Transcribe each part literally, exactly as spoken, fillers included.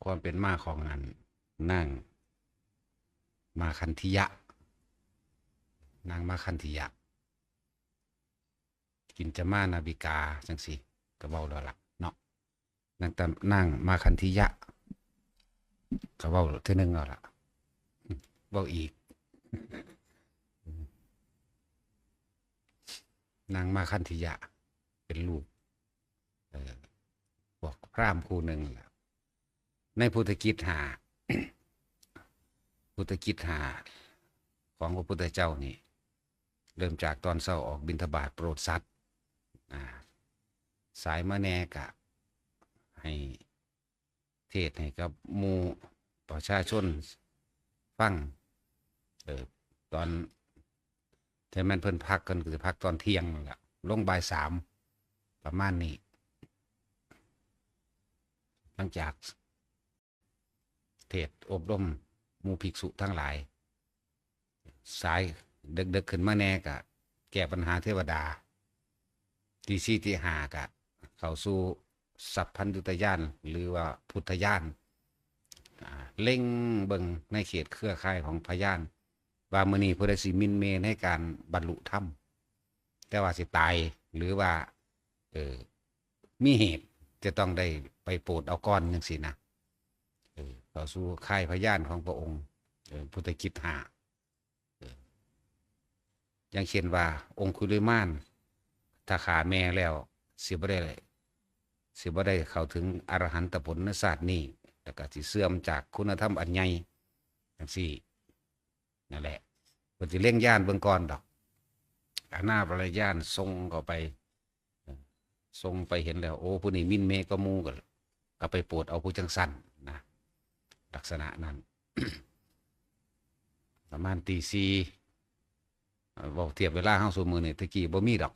ความเป็นมาของอันนางมาคันธิยะ นางมาคันธิยะ กินจมานาวิกาจังซี่ ก็เว้าแล้วล่ะเนาะ นางตำ นางมาคันธิยะ ก็เว้าเทื่อหนึ่งแล้วล่ะ เว้าอีก นางมาคันธิยะ เป็นลูก เอ่อ พวกพราหมณ์คู่หนึ่งแหละ ในพุทธกิจห้า พุทธกิจห้าของพระพุทธเจ้านี่ เริ่มจากตอนเช้าออกบิณฑบาตโปรดสัตว์ อ่า สายมาแหน่กะให้เทศน์ให้กับหมู่ประชาชนฟัง เออ ตอน ถ้าแม่นเพิ่นพัก เพิ่นก็สิพักตอนเที่ยงนั่นแหละ ลงบ่ายสาม ประมาณนี้ หลังจากเทศน์อบรมหมู่ภิกษุทั้งหลาย สายเดิกๆขึ้นมาแหน่ก็แก้ปัญหาเทวดา ตีสี่ตีห้าก็เข้าสู่สัพพัญญุตญาณ หรือว่าพุทธญาณ อ่า เล็งเบิ่งในเขตเครือข่ายของพยาน ว่ามื้อนี้ผู้ใดสิหมิ่นเหม่ในการบรรลุธรรม แต่ว่าสิตาย หรือว่า เออ มีเหตุจะต้องได้ไปโปรดเอาก่อนจังซี่นะ เออ เข้าสู่ข่ายพยานของพระองค์ เออ พุทธกิจห้า เออ อย่างเช่นว่าองคุลิมาน ถ้าฆ่าแม่แล้ว สิบ่ได้ สิบ่ได้เข้าถึงอรหันตผลในชาตินี้ แล้วก็สิเสื่อมจากคุณธรรมอันใหญ่จังซี่ นั่นแหละ เพิ่นสิเล็งญาณเบิ่งก่อนดอก อานาปานญาณส่งเข้าไป ส่งไปเห็นแล้ว โอ้ ผู้นี้หมิ่นเหม่กว่าหมู่ ก็ ก็ไปโปรดเอาผู้จั่งซั้นนะ ลักษณะนั้น ประมาณตีสี่ เอ่อ เว้าเทียบเวลาเฮาซุมื้อนี้ แต่กี้บ่มีดอก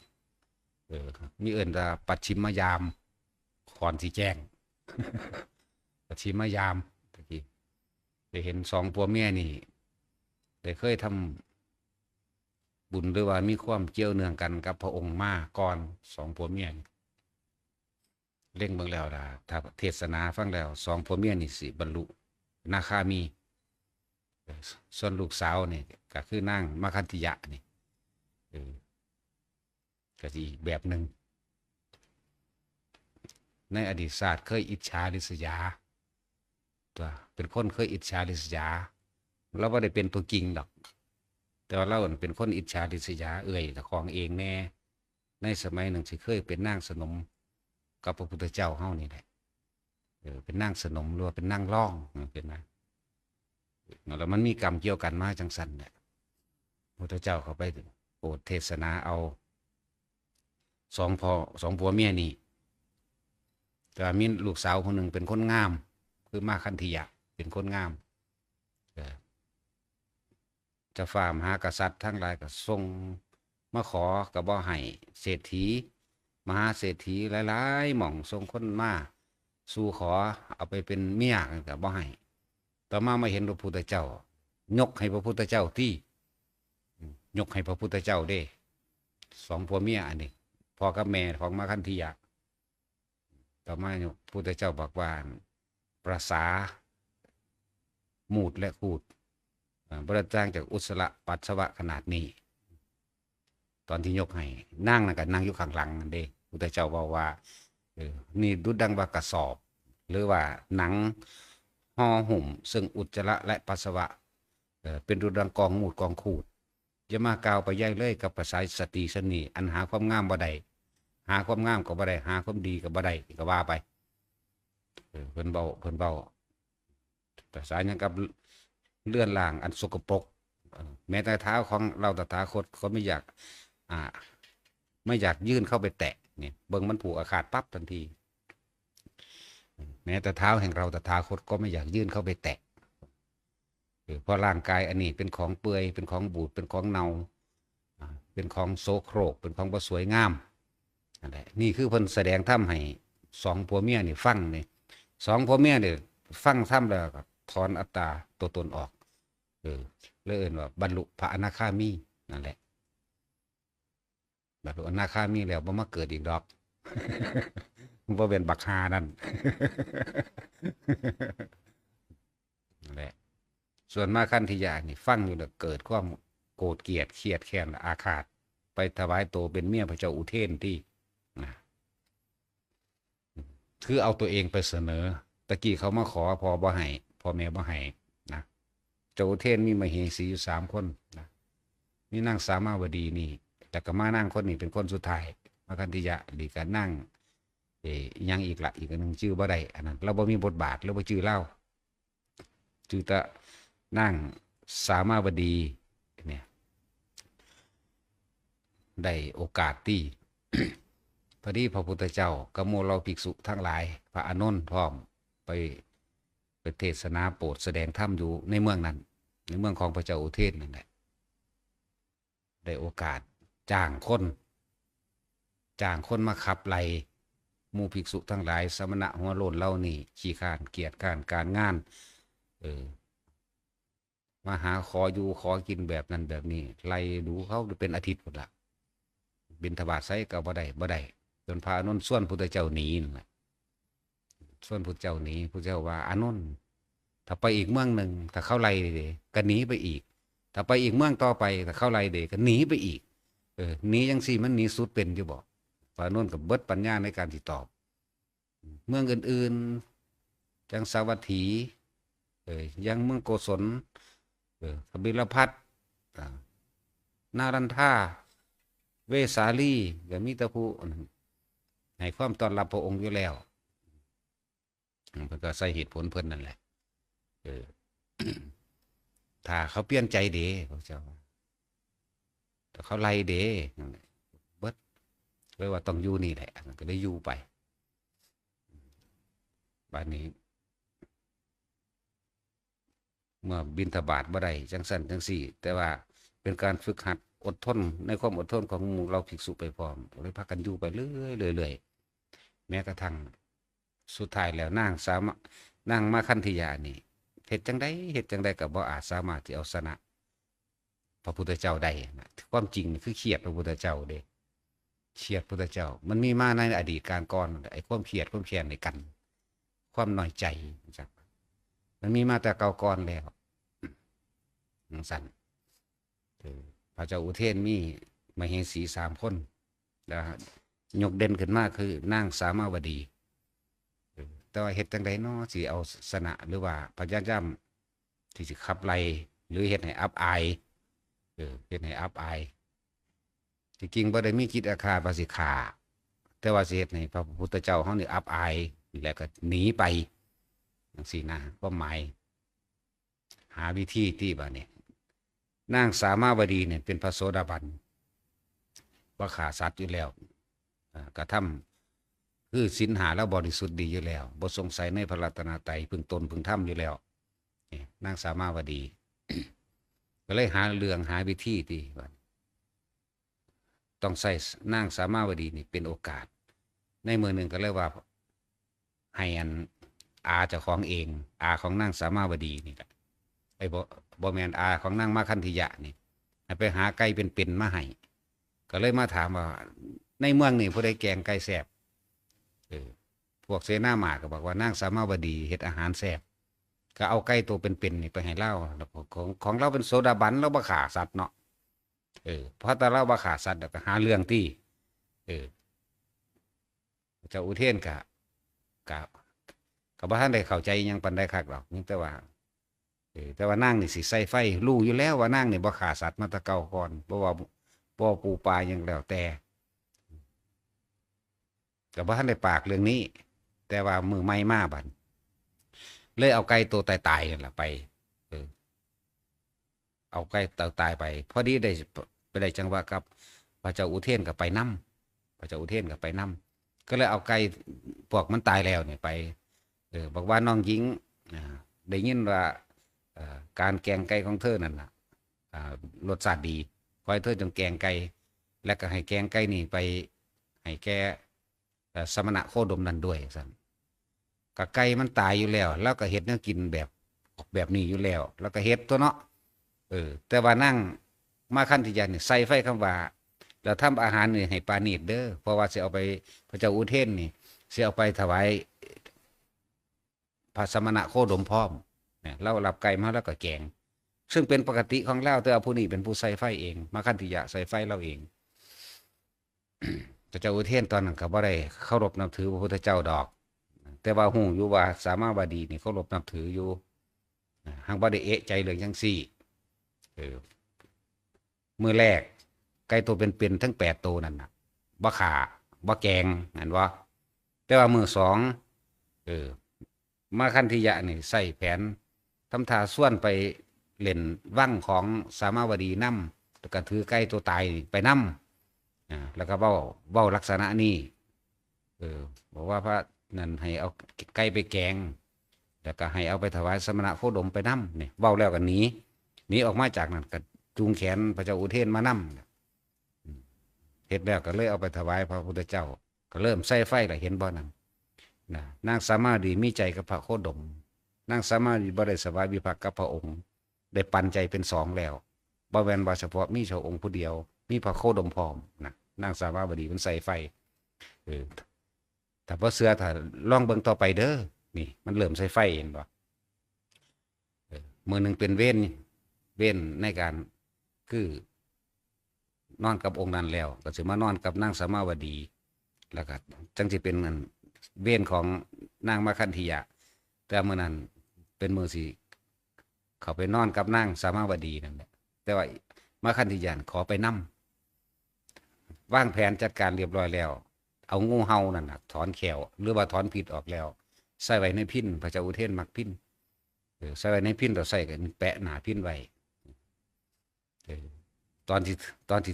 เออ มีเอิ้นว่าปัจฉิมยาม ก่อนสิแจ้ง ปัจฉิมยาม แต่กี้ ได้เห็นสองผัวเมียนี่ ได้เคยทำบุญหรือว่ามีความเกี่ยวเนื่องกันกับพระองค์มาก่อน สองผัวเมียนี่ เล็งเบิ่งแล้วล่ะ ถ้าเทศนาฟังแล้ว สองผัวเมียนี่สิบรรลุอนาคามี ส่วนลูกสาวนี่ก็คือนางมาคันธิยะนี่ เออ ก็สิอีกแบบหนึ่ง ในอดีตชาติเคยอิจฉาริษยา ตัว เป็นคนเคยอิจฉาริษยา ลาวบ่ได้เป็นตัวจริงดอก แต่ว่าลาวเป็นคนอิจฉาริษยาเอื้อยเจ้าของเองแหน่ ในสมัยนั้นสิเคยเป็นนางสนมกับพระพุทธเจ้าเฮานี่แหละ เออ เป็นนางสนมหรือว่าเป็นนางรอง เห็นไหม แล้วมันมีกรรมเกี่ยวกันมาจั่งซั้นแหละ พระพุทธเจ้าเข้าไปโปรดเทศนาเอา สองพ่อ สองผัวเมียนี่ แต่ว่ามีลูกสาวคนหนึ่งเป็นคนงาม คือมาคันธิยะ เป็นคนงาม เออ เจ้าฟ้ามหากษัตริย์ทั้งหลายก็ส่งมาขอก็บ่ให้ เศรษฐี มหาเศรษฐีหลายๆหม่องส่งคนมาสู่ขอเอาไปเป็นเมียก็บ่ให้ ต่อมามาเห็นพระพุทธเจ้า ยกให้พระพุทธเจ้าตี้ ยกให้พระพุทธเจ้าเด้ สองผัวเมียอันนี้ พ่อกับแม่ของมาคันธิยะ ต่อมาพระพุทธเจ้าบอกว่า ประสา มูตรและคูตร อ่า บ่ได้ต่างจากอุจจาระปัสสาวะขนาดนี้ ตอนที่ยกให้ นางนั่นก็นั่งอยู่ข้างหลังนั่นเด้ พุทธเจ้าเว้าว่า เออ นี่ดุจดังว่ากระสอบ หรือว่าหนังห่อหุ้มซึ่งอุจจาระและปัสสาวะ เออ เป็นดุจดังกองมูตรกองคูตร อย่ามากล่าวไปใหญ่เลยกับภาษาสตรีชนนี้ อันหาความงามบ่ได้ หาความงามก็บ่ได้ หาความดีก็บ่ได้ ก็ว่าไป เออ เพิ่นเว้า เพิ่นเว้า ภาษาหยังกับเรือนร่างอันสกปรก เออ แม้แต่เท้าของเราตถาคตก็ไม่อยาก อ่า ไม่อยากยื่นเข้าไปแตะ นี่ เบิ่งมันผูกอาฆาตปั๊บทันที แม้แต่เท้าแห่งเราตถาคตก็ไม่อยากยื่นเข้าไปแตะ เออ เพราะร่างกายอันนี้เป็นของเปื่อย เป็นของบูด เป็นของเน่า อ่า เป็นของโสโครก เป็นของบ่สวยงาม นั่นแหละ นี่คือเพิ่นแสดงธรรมให้สองผัวเมียนี่ฟังนี่ สองผัวเมียนี่ฟังธรรมแล้วก็ถอนอัตตาตัวตนออก เออ เลยเอิ้นว่าบรรลุพระอนาคามี นั่นแหละ บรรลุอนาคามีแล้วบ่มาเกิดอีกดอก บ่เป็นบักฮานั่น ส่วนมาคันธยะนี่ฟังอยู่แล้วเกิดความโกรธเกลียดเครียดแค้นอาฆาต ไปถวายตัวเป็นเมียพระเจ้าอุเทนที่นะ คือเอาตัวเองไปเสนอ ตะกี้เขามาขอพ่อบ่ให้ พ่อแม่บ่ให้นะ เจ้าอุเทนมีมเหสีอยู่สามคนนะ มีนางสามาวดีนี่ แล้วก็มานางคนนี้เป็นคนสุดท้าย มาคันธยะ ดีกับนาง เอ่อ ยังอีกละ อีกอันหนึ่งชื่อบ่ได้ อันนั้น เราบ่มีบทบาท เราบ่ชื่อเล่า ชื่อแต่นางสามาวดีเนี่ย ได้โอกาสที่ พอดีพระพุทธเจ้ากับหมู่เหล่าภิกษุทั้งหลาย พระอานนท์พร้อมไป ไปเทศนาโปรดแสดงธรรมอยู่ในเมืองนั้น ในเมืองของพระเจ้าอุเทนนั่นแหละ ได้โอกาสจ้างคน จ้างคนมาขับไล่หมู่ภิกษุทั้งหลาย สมณะหัวโล้นเหล่านี้ขี้คร้านเกียจคร้านการงาน เออ มาหาขออยู่ขอกินแบบนั้นแบบนี้ ไล่ดูเขาเป็นอาทิตย์พุ้นละ บิณฑบาตไสก็บ่ได้ บ่ได้ จนพระอานนท์ชวนพุทธเจ้าหนีนั่นแหละ ชวนพุทธเจ้าหนี พุทธเจ้าว่า อานนท์ ถ้าไปอีกเมืองหนึ่ง ถ้าเขาไล่เด้ ก็หนีไปอีก ถ้าไปอีกเมืองต่อไป ถ้าเขาไล่เด้ ก็หนีไปอีก เออ หนีจั่งซี้มันหนีสุดเป็นอยู่บ่ พระอานนท์ก็เบิดปัญญาในการสิตอบ เมืองอื่นๆ จั่งสาวัตถี เอ่อ ยังเมืองโกศล เอ่อ กบิลพัสดุ์ อ่า นาลันทา เวสาลี ก็มีแต่ผู้ให้ความต้อนรับพระองค์อยู่แล้ว เพิ่นก็ใส่เหตุผลเพิ่นนั่นแหละ เออ ถ้าเขาเปลี่ยนใจเด้ เขาเจ้าว่า ถ้าเขาไล่เด้ นั่นแหละ เบิด เลยว่าต้องอยู่นี่แหละ ก็เลยอยู่ไป บัดนี้ เมื่อบิณฑบาตบ่ได้ จั่งซั้นจั่งซี้ แต่ว่าเป็นการฝึกหัดอดทน ในความอดทนของหมู่เหล่าภิกษุไปพร้อม เลยพากันอยู่ไปเรื่อยๆ เรื่อยๆ แม้กระทั่งสุดท้ายแล้วนางสามารถ นางมาคันธยานี่ เฮ็ดจั่งใด เฮ็ดจั่งใดก็บ่อาจสามารถที่เอาชนะพระพุทธเจ้าได้นะ ความจริงนี่คือเคียดพระพุทธเจ้าเด้ เคียดพุทธเจ้า มันมีมาในอดีตการก่อน ไอ้ความเคียดความแค้นในกัน ความน้อยใจ จั่งซี้ มันมีมาแต่เก่าก่อนแล้ว จั่งซั้น เออ พระเจ้าอุเทนมีมเหสีสามคน แล้วยกเด่นขึ้นมาคือนางสามาวดี เออ แต่ว่าเฮ็ดจั่งใดน้อ สิเอาชนะ หรือว่าพยายามที่สิขับไล่ หรือเฮ็ดให้อับอาย เออ เฮ็ดให้อับอาย ที่จริงบ่ได้มีจิตอาฆาตว่าสิฆ่า แต่ว่าสิเฮ็ดให้พระพุทธเจ้าเฮานี่อับอาย แล้วก็หนีไป จั่งซี้นะ ความหมาย หาวิธีที่บัดนี้ นางสามาวดีเนี่ยเป็นพระโสดาบัน บ่ฆ่าสัตว์อยู่แล้ว อ่า กระทำ คือศีลห้าลาวบริสุทธิ์ดีอยู่แล้ว บ่สงสัยในพระรัตนตรัย พึ่งตนพึ่งธรรมอยู่แล้ว นี่ นางสามาวดี ก็เลยหาเรื่องหาวิธีที่บัด ต้องใช้นางสามาวดีนี่เป็นโอกาส ในมื้อหนึ่งก็เลยว่า ให้อัน อาเจ้าของเอง อาของนางสามาวดีนี่แหละ ไอ้บ่ บ่แม่น อาของนางมาคันธยะนี่ ให้ไปหาไก่เป็นๆ มาให้ ก็เลยมาถามว่า ในเมืองนี่ผู้ใดแกงไก่แซ่บ เออ พวกเสนาหมาก็บอกว่านางสามาวดีเฮ็ดอาหารแซ่บ ก็เอาไก่ตัวเป็นๆ นี่ไปให้ลาว แล้วของ ของลาวเป็นโสดาบัน ลาวบ่ฆ่าสัตว์เนาะ เออ พอแต่ลาวบ่ฆ่าสัตว์ แล้วก็หาเรื่องตี้ เออ เจ้าอุเทนก็ ก็ ก็บ่ทันได้เข้าใจหยังปานใดคักดอก แต่ว่า เออ แต่ว่านางนี่สิใส่ไฟ รู้อยู่แล้วว่านางนี่บ่ฆ่าสัตว์มาแต่เก่าก่อน บ่ว่า บ่ปูปลาหยังแล้วแต่ ก็บ่ทันได้ปากเรื่องนี้ แต่ว่ามื้อใหม่มาบัด เลยเอาไก่ตัวตายๆ นั่นล่ะไป เออ เอาไก่ตัวตายไป พอดีได้ ไปได้จังหวะกับพระเจ้าอุเทนก็ไปนำ พระเจ้าอุเทนก็ไปนำ ก็เลยเอาไก่พวกมันตายแล้วนี่ไป เออ บอกว่าน้องหญิง อ่า ได้ยินว่า เอ่อ การแกงไก่ของเธอนั่นน่ะ อ่า รสชาติดี ขอให้เธอจงแกงไก่ และก็ให้แกงไก่นี่ไปให้แก่ เอ่อ สมณะโคดมนั่นด้วย ซั่น ก็ไก่มันตายอยู่แล้ว ลาวก็เฮ็ดแนวกินแบบ แบบนี้อยู่แล้ว ลาวก็เฮ็ดตั๊วเนาะ เออ แต่ว่านางมาคันธยะนี่ใส่ไฟคำว่า แล้วทำอาหารนี่ให้ปราณีตเด้อ เพราะว่าสิเอาไป พระเจ้าอุเทนนี่ สิเอาไปถวายพระสมณะโคดมพร้อม เนี่ย ลาวรับไก่มาลาวก็แกง ซึ่งเป็นปกติของลาว แต่ว่าผู้นี้เป็นผู้ใส่ไฟเอง มาคันธิยะใส่ไฟลาวเอง พระเจ้าอุเทนตอนนั้นก็บ่ได้เคารพนับถือพระพุทธเจ้าดอก แต่ว่าฮู้อยู่ว่าสามาวดีนี่เคารพนับถืออยู่ หังบ่ได้เอะใจเรื่องจั่งซี้ เออ มื้อแรก ไก่ตัวเป็นๆ ทั้งแปดตัวนั่นน่ะ บ่ฆ่า บ่แกล้ง แม่นบ่ แต่ว่ามื้อสอง เออ มาคันธิยะนี่ใส่แผน ทำท่าชวนไปเล่นวังของสามาวดีนำ แล้วก็ถือไก่ตัวตายนี่ไปนำ อ่า แล้วก็เว้า เว้าลักษณะนี้ เออ บอกว่าพระนั่นให้เอาไก่ไปแกง แล้วก็ให้เอาไปถวายสมณะโคดมไปนำ นี่ เว้าแล้วก็หนี หนีออกมาจากนั้นก็จูงแขนพระเจ้าอุเทนมานำ อืม เฮ็ดแล้วก็เลยเอาไปถวายพระพุทธเจ้า ก็เริ่มใส่ไฟแล้ว เห็นบ่นั่น นะ นางสามาวดีมีใจกับพระโคดม นางสามาวดีบ่ได้สวายวิภักกับพระองค์ ได้ปันใจเป็นสองแล้ว บ่แม่นว่าเฉพาะมีพระองค์ผู้เดียว มีพระโคดมพร้อมนะ นางสามาวดีมันใส่ไฟ เออ ถ้าบ่เชื่อ ถ้าลองเบิ่งต่อไปเด้อ นี่ มันเริ่มใส่ไฟ เห็นบ่ เออ มื้อหนึ่งเป็นเวร เวรในการ คือ นอนกับองค์นั้นแล้ว ก็สิมานอนกับนางสามาวดี แล้วก็จั่งสิเป็นอันเวรของนางมาคันธิยะ แต่มื้อนั้นเป็นมื้อสิเข้าไปนอนกับนางสามาวดีนั่นแหละ แต่ว่ามาคันธิยะขอไปนำ วางแผนจัดการเรียบร้อยแล้ว เอางูเห่านั่นน่ะถอนแข้ว หรือว่าถอนพิษออกแล้ว ใส่ไว้ในพิณ พระเจ้าอุเทนมักพิณ เออ ใส่ไว้ในพิณ แล้วใส่กันแปะหน้าพิณไว้ เออ ตอนที่ ตอนที่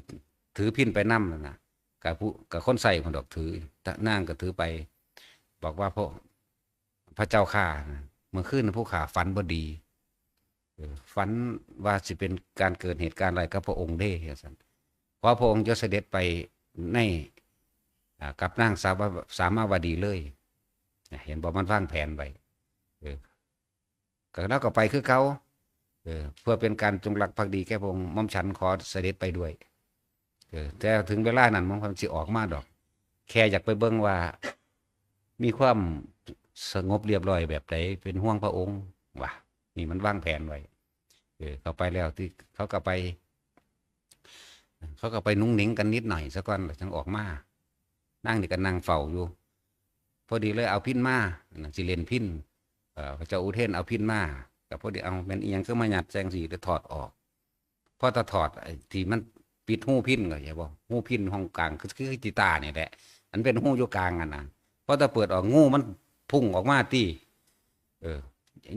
ถือพิณไปนำนั่นน่ะ กับผู้ กับคนใส่คนดอกถือ นางก็ถือไป บอกว่า พระ พระเจ้าข้า เมื่อคืนผู้ข้าฝันบ่ดี เออ ฝันว่าสิเป็นการเกิดเหตุการณ์อะไรกับพระองค์เด้ ว่าซั่น ขอพระองค์จะเสด็จไปใน อ่า กับนางสาว สามาวดีเลย เห็นบ่ มันวางแผนไว้ เออ ก็ แล้วก็ไปคือเก่า เออ เพื่อเป็นการจงรักภักดีแก่พระองค์ หม่อมฉันขอเสด็จไปด้วย เออ แต่ถึงเวลานั้นหม่อมฉันสิออกมาดอก แค่อยากไปเบิ่งว่า มีความสงบเรียบร้อยแบบใด เป็นห่วงพระองค์ ว่า นี่มันวางแผนไว้ เออ เข้าไปแล้วที่เขาก็ไป เขาก็ไปหนุงหนิงกันนิดหน่อยซะก่อน แล้วจึงออกมา นางนี่ก็นั่งเฝ้าอยู่ พอดีเลยเอาพิณมา นั่นสิเล่นพิณ เอ่อ พระเจ้าอุเทนเอาพิณมา ก็พอดี เอา แม่นอีหยังคือมายัดจั่งซี้ แล้วถอดออก พอตะถอดไอ้ที่มันปิดหูพิณก็ ใช่บ่ หูพิณห้องกลาง คือ คือจิตานี่แหละ อันเป็นหูอยู่กลางอะนะ พอตะเปิดออก งูมันพุ่งออกมาติ เออ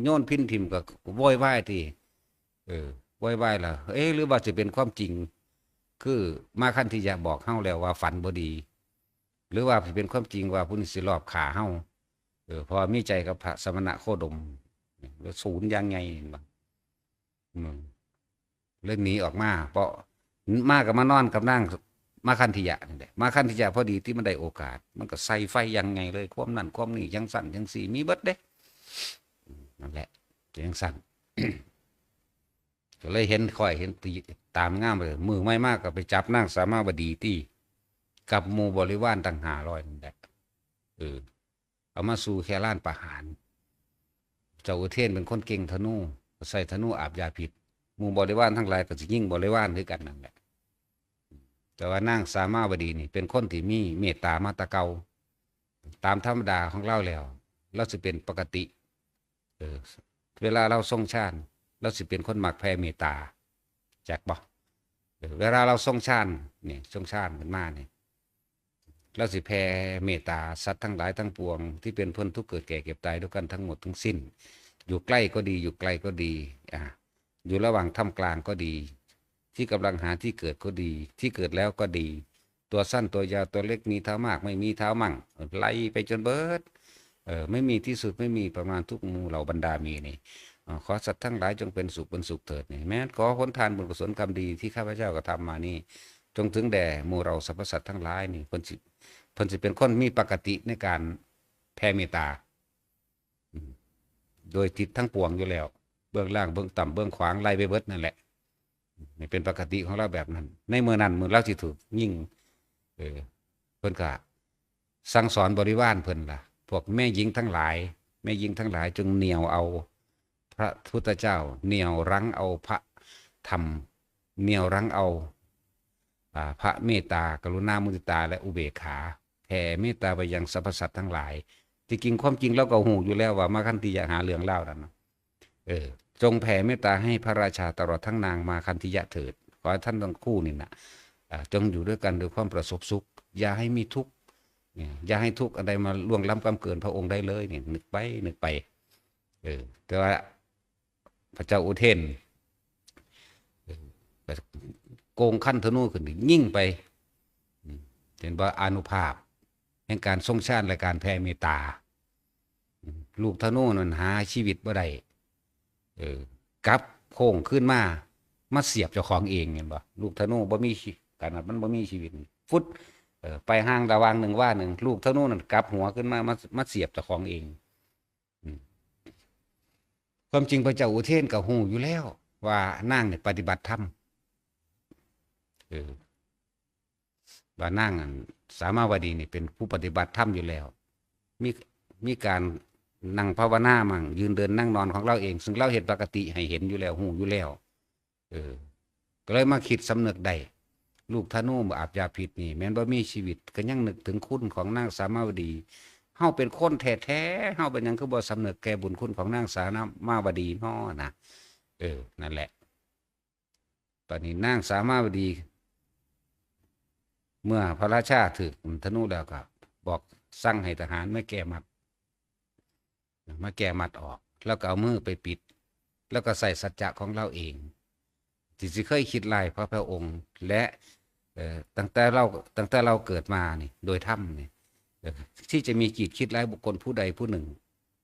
โยนพิณถิ่มก็โวยวายติ เออ โวยวายล่ะ เอ๊ะ หรือว่าสิเป็นความจริง คือมาคันธิยะบอกเฮาแล้วว่าฝันบ่ดี หรือว่าสิเป็นความจริงว่าผู้นี้สิลอบฆ่าเฮา เออ เพราะว่ามีใจกับพระสมณะโคดม แล้วศูนย์อย่างไง เห็นบ่ อืม เลยหนีออกมา เพราะมาก็มานอนกับนางมาคันธิยะนี่แหละ มาคันธิยะพอดีที่มันได้โอกาส มันก็ใส่ไฟอย่างไงเลย ความนั่นความนี่ จั่งซั่นจั่งซี้ มีเบิดเด้ อืม นั่นแหละ จั่งซั่น ก็เลยเห็น ค่อยเห็นตีตามงามเลย มื้อใหม่มาก็ไปจับนางสามาวดีติ กับหมู่บริวารตั้งห้าร้อยนั่นแหละ เออ เอามาสู่แค่ลานประหาร เจ้าอุเทนเป็นคนเก่งธนู ก็ใส่ธนูอาบยาพิษ หมู่บริวารทั้งหลายก็สิยิงบริวารคือกันนั่นแหละ แต่ว่านางสามาวดีนี่เป็นคนที่มีเมตตามาแต่เก่า ตามธรรมดาของลาวแล้ว ลาวสิเป็นปกติ เออ เวลาลาวทรงฌาน ลาวสิเป็นคนมักแผ่เมตตา จักบ่ เออ เวลาลาวทรงฌาน นี่ ทรงฌานขึ้นมานี่ ลาวสิแผ่เมตตาสัตว์ทั้งหลายทั้งปวง ที่เป็นเพื่อนทุกข์เกิดแก่เจ็บตายด้วยกันทั้งหมดทั้งสิ้น อยู่ใกล้ก็ดี อยู่ไกลก็ดี อ่า อยู่ระหว่างท่ามกลางก็ดี ที่กำลังหาที่เกิดก็ดี ที่เกิดแล้วก็ดี ตัวสั้นตัวยาว ตัวเล็กมีเท้ามาก ไม่มีเท้ามั่ง ไล่ไปจนเบิด เออ ไม่มีที่สุด ไม่มีประมาณ ทุกหมู่เหล่าบรรดามีนี่ อ่า ขอสัตว์ทั้งหลายจงเป็นสุข เป็นสุขเถิดนี่ แม้ขอผลทานบุญกุศลกรรมดีที่ข้าพเจ้ากระทำมานี่ จงถึงแด่หมู่เราสรรพสัตว์ทั้งหลายนี่ เพิ่นสิ เพิ่นสิเป็นคนมีปกติในการแผ่เมตตา อืม โดยทิศทั้งปวงอยู่แล้ว เบื้องล่าง เบื้องต่ำ เบื้องขวาง ไล่ไปเบิดนั่นแหละ นี่เป็นปกติของลาวแบบนั้น ในมื้อนั้น มื้อลาวสิถูกยิง เออ เพิ่นก็สั่งสอนบริวารเพิ่นล่ะ พวกแม่หญิงทั้งหลาย แม่หญิงทั้งหลายจงเหนี่ยวเอา พระพุทธเจ้าเหนี่ยวรั้งเอาพระธรรม เหนี่ยวรั้งเอา อ่า พระเมตตา กรุณา มุทิตา และอุเบกขา แผ่เมตตาไปยังสรรพสัตว์ทั้งหลาย ที่จริงความจริงเราก็ฮู้อยู่แล้วว่ามาคันธียะหาเรื่องราวนั่นนะ เออ จงแผ่เมตตาให้พระราชาตลอดทั้งนางมาคันธียะเถิด ขอให้ท่านทั้งคู่นี่นะ อ่า จงอยู่ด้วยกันด้วยความประสบสุข อย่าให้มีทุกข์ เนี่ย อย่าให้ทุกข์อันใดมาล่วงล้ำกำเกินพระองค์ได้เลย เนี่ย นึกไป นึกไป เออ แต่ว่า พระเจ้าอุเทน เออ ก็โกงคันธนูขึ้น ยิงไป อืม เห็นว่าอานุภาพ แห่งการทรงฌานและการแผ่เมตตา อืม ลูกธนูนั่นหาชีวิตบ่ได้ เออ กลับโค้งคืนมา มาเสียบเจ้าของเอง เห็นบ่ ลูกธนูบ่มีชี- ขนาดมันบ่มีชีวิต ฟุด เออ ไปห่างระหว่างหนึ่งวาหนึ่ง ลูกธนูนั่นกลับหัวขึ้นมา มา มาเสียบเจ้าของเอง อืม ความจริงพระเจ้าอุเทนก็ฮู้อยู่แล้ว ว่านางนี่ปฏิบัติธรรม เออ ว่านางอันสามาวดีนี่เป็นผู้ปฏิบัติธรรมอยู่แล้ว มี- มีการนั่งภาวนามั่ง ยืนเดินนั่งนอนของเราเอง ซึ่งเราเฮ็ดปกติให้เห็นอยู่แล้ว ฮู้อยู่แล้ว เออ ก็เลยมาคิดสำนึกได้ ลูกธนูอาบยาพิษนี่ แม้นบ่มีชีวิต ก็ยังนึกถึงคุณของนางสามาวดี เฮาเป็นคนแท้ๆ เฮาเป็นหยังคือบ่สำนึกแก่บุญคุณของนางสามาวดีน้อนะ เออ นั่นแหละ ตอนนี้นางสามาวดี เมื่อพระราชาถืกธนูแล้วก็บอกสั่งให้ทหารมาแก้มัด มาแก้มัดออก แล้วก็เอามือไปปิด แล้วก็ใส่สัจจะของเราเอง ที่สิเคยคิดร้ายพระพระองค์ และ เอ่อ ตั้งแต่เรา ตั้งแต่เราเกิดมานี่ โดยธรรมนี่ เอ่อ ที่จะมีจิตคิดร้ายบุคคลผู้ใดผู้หนึ่ง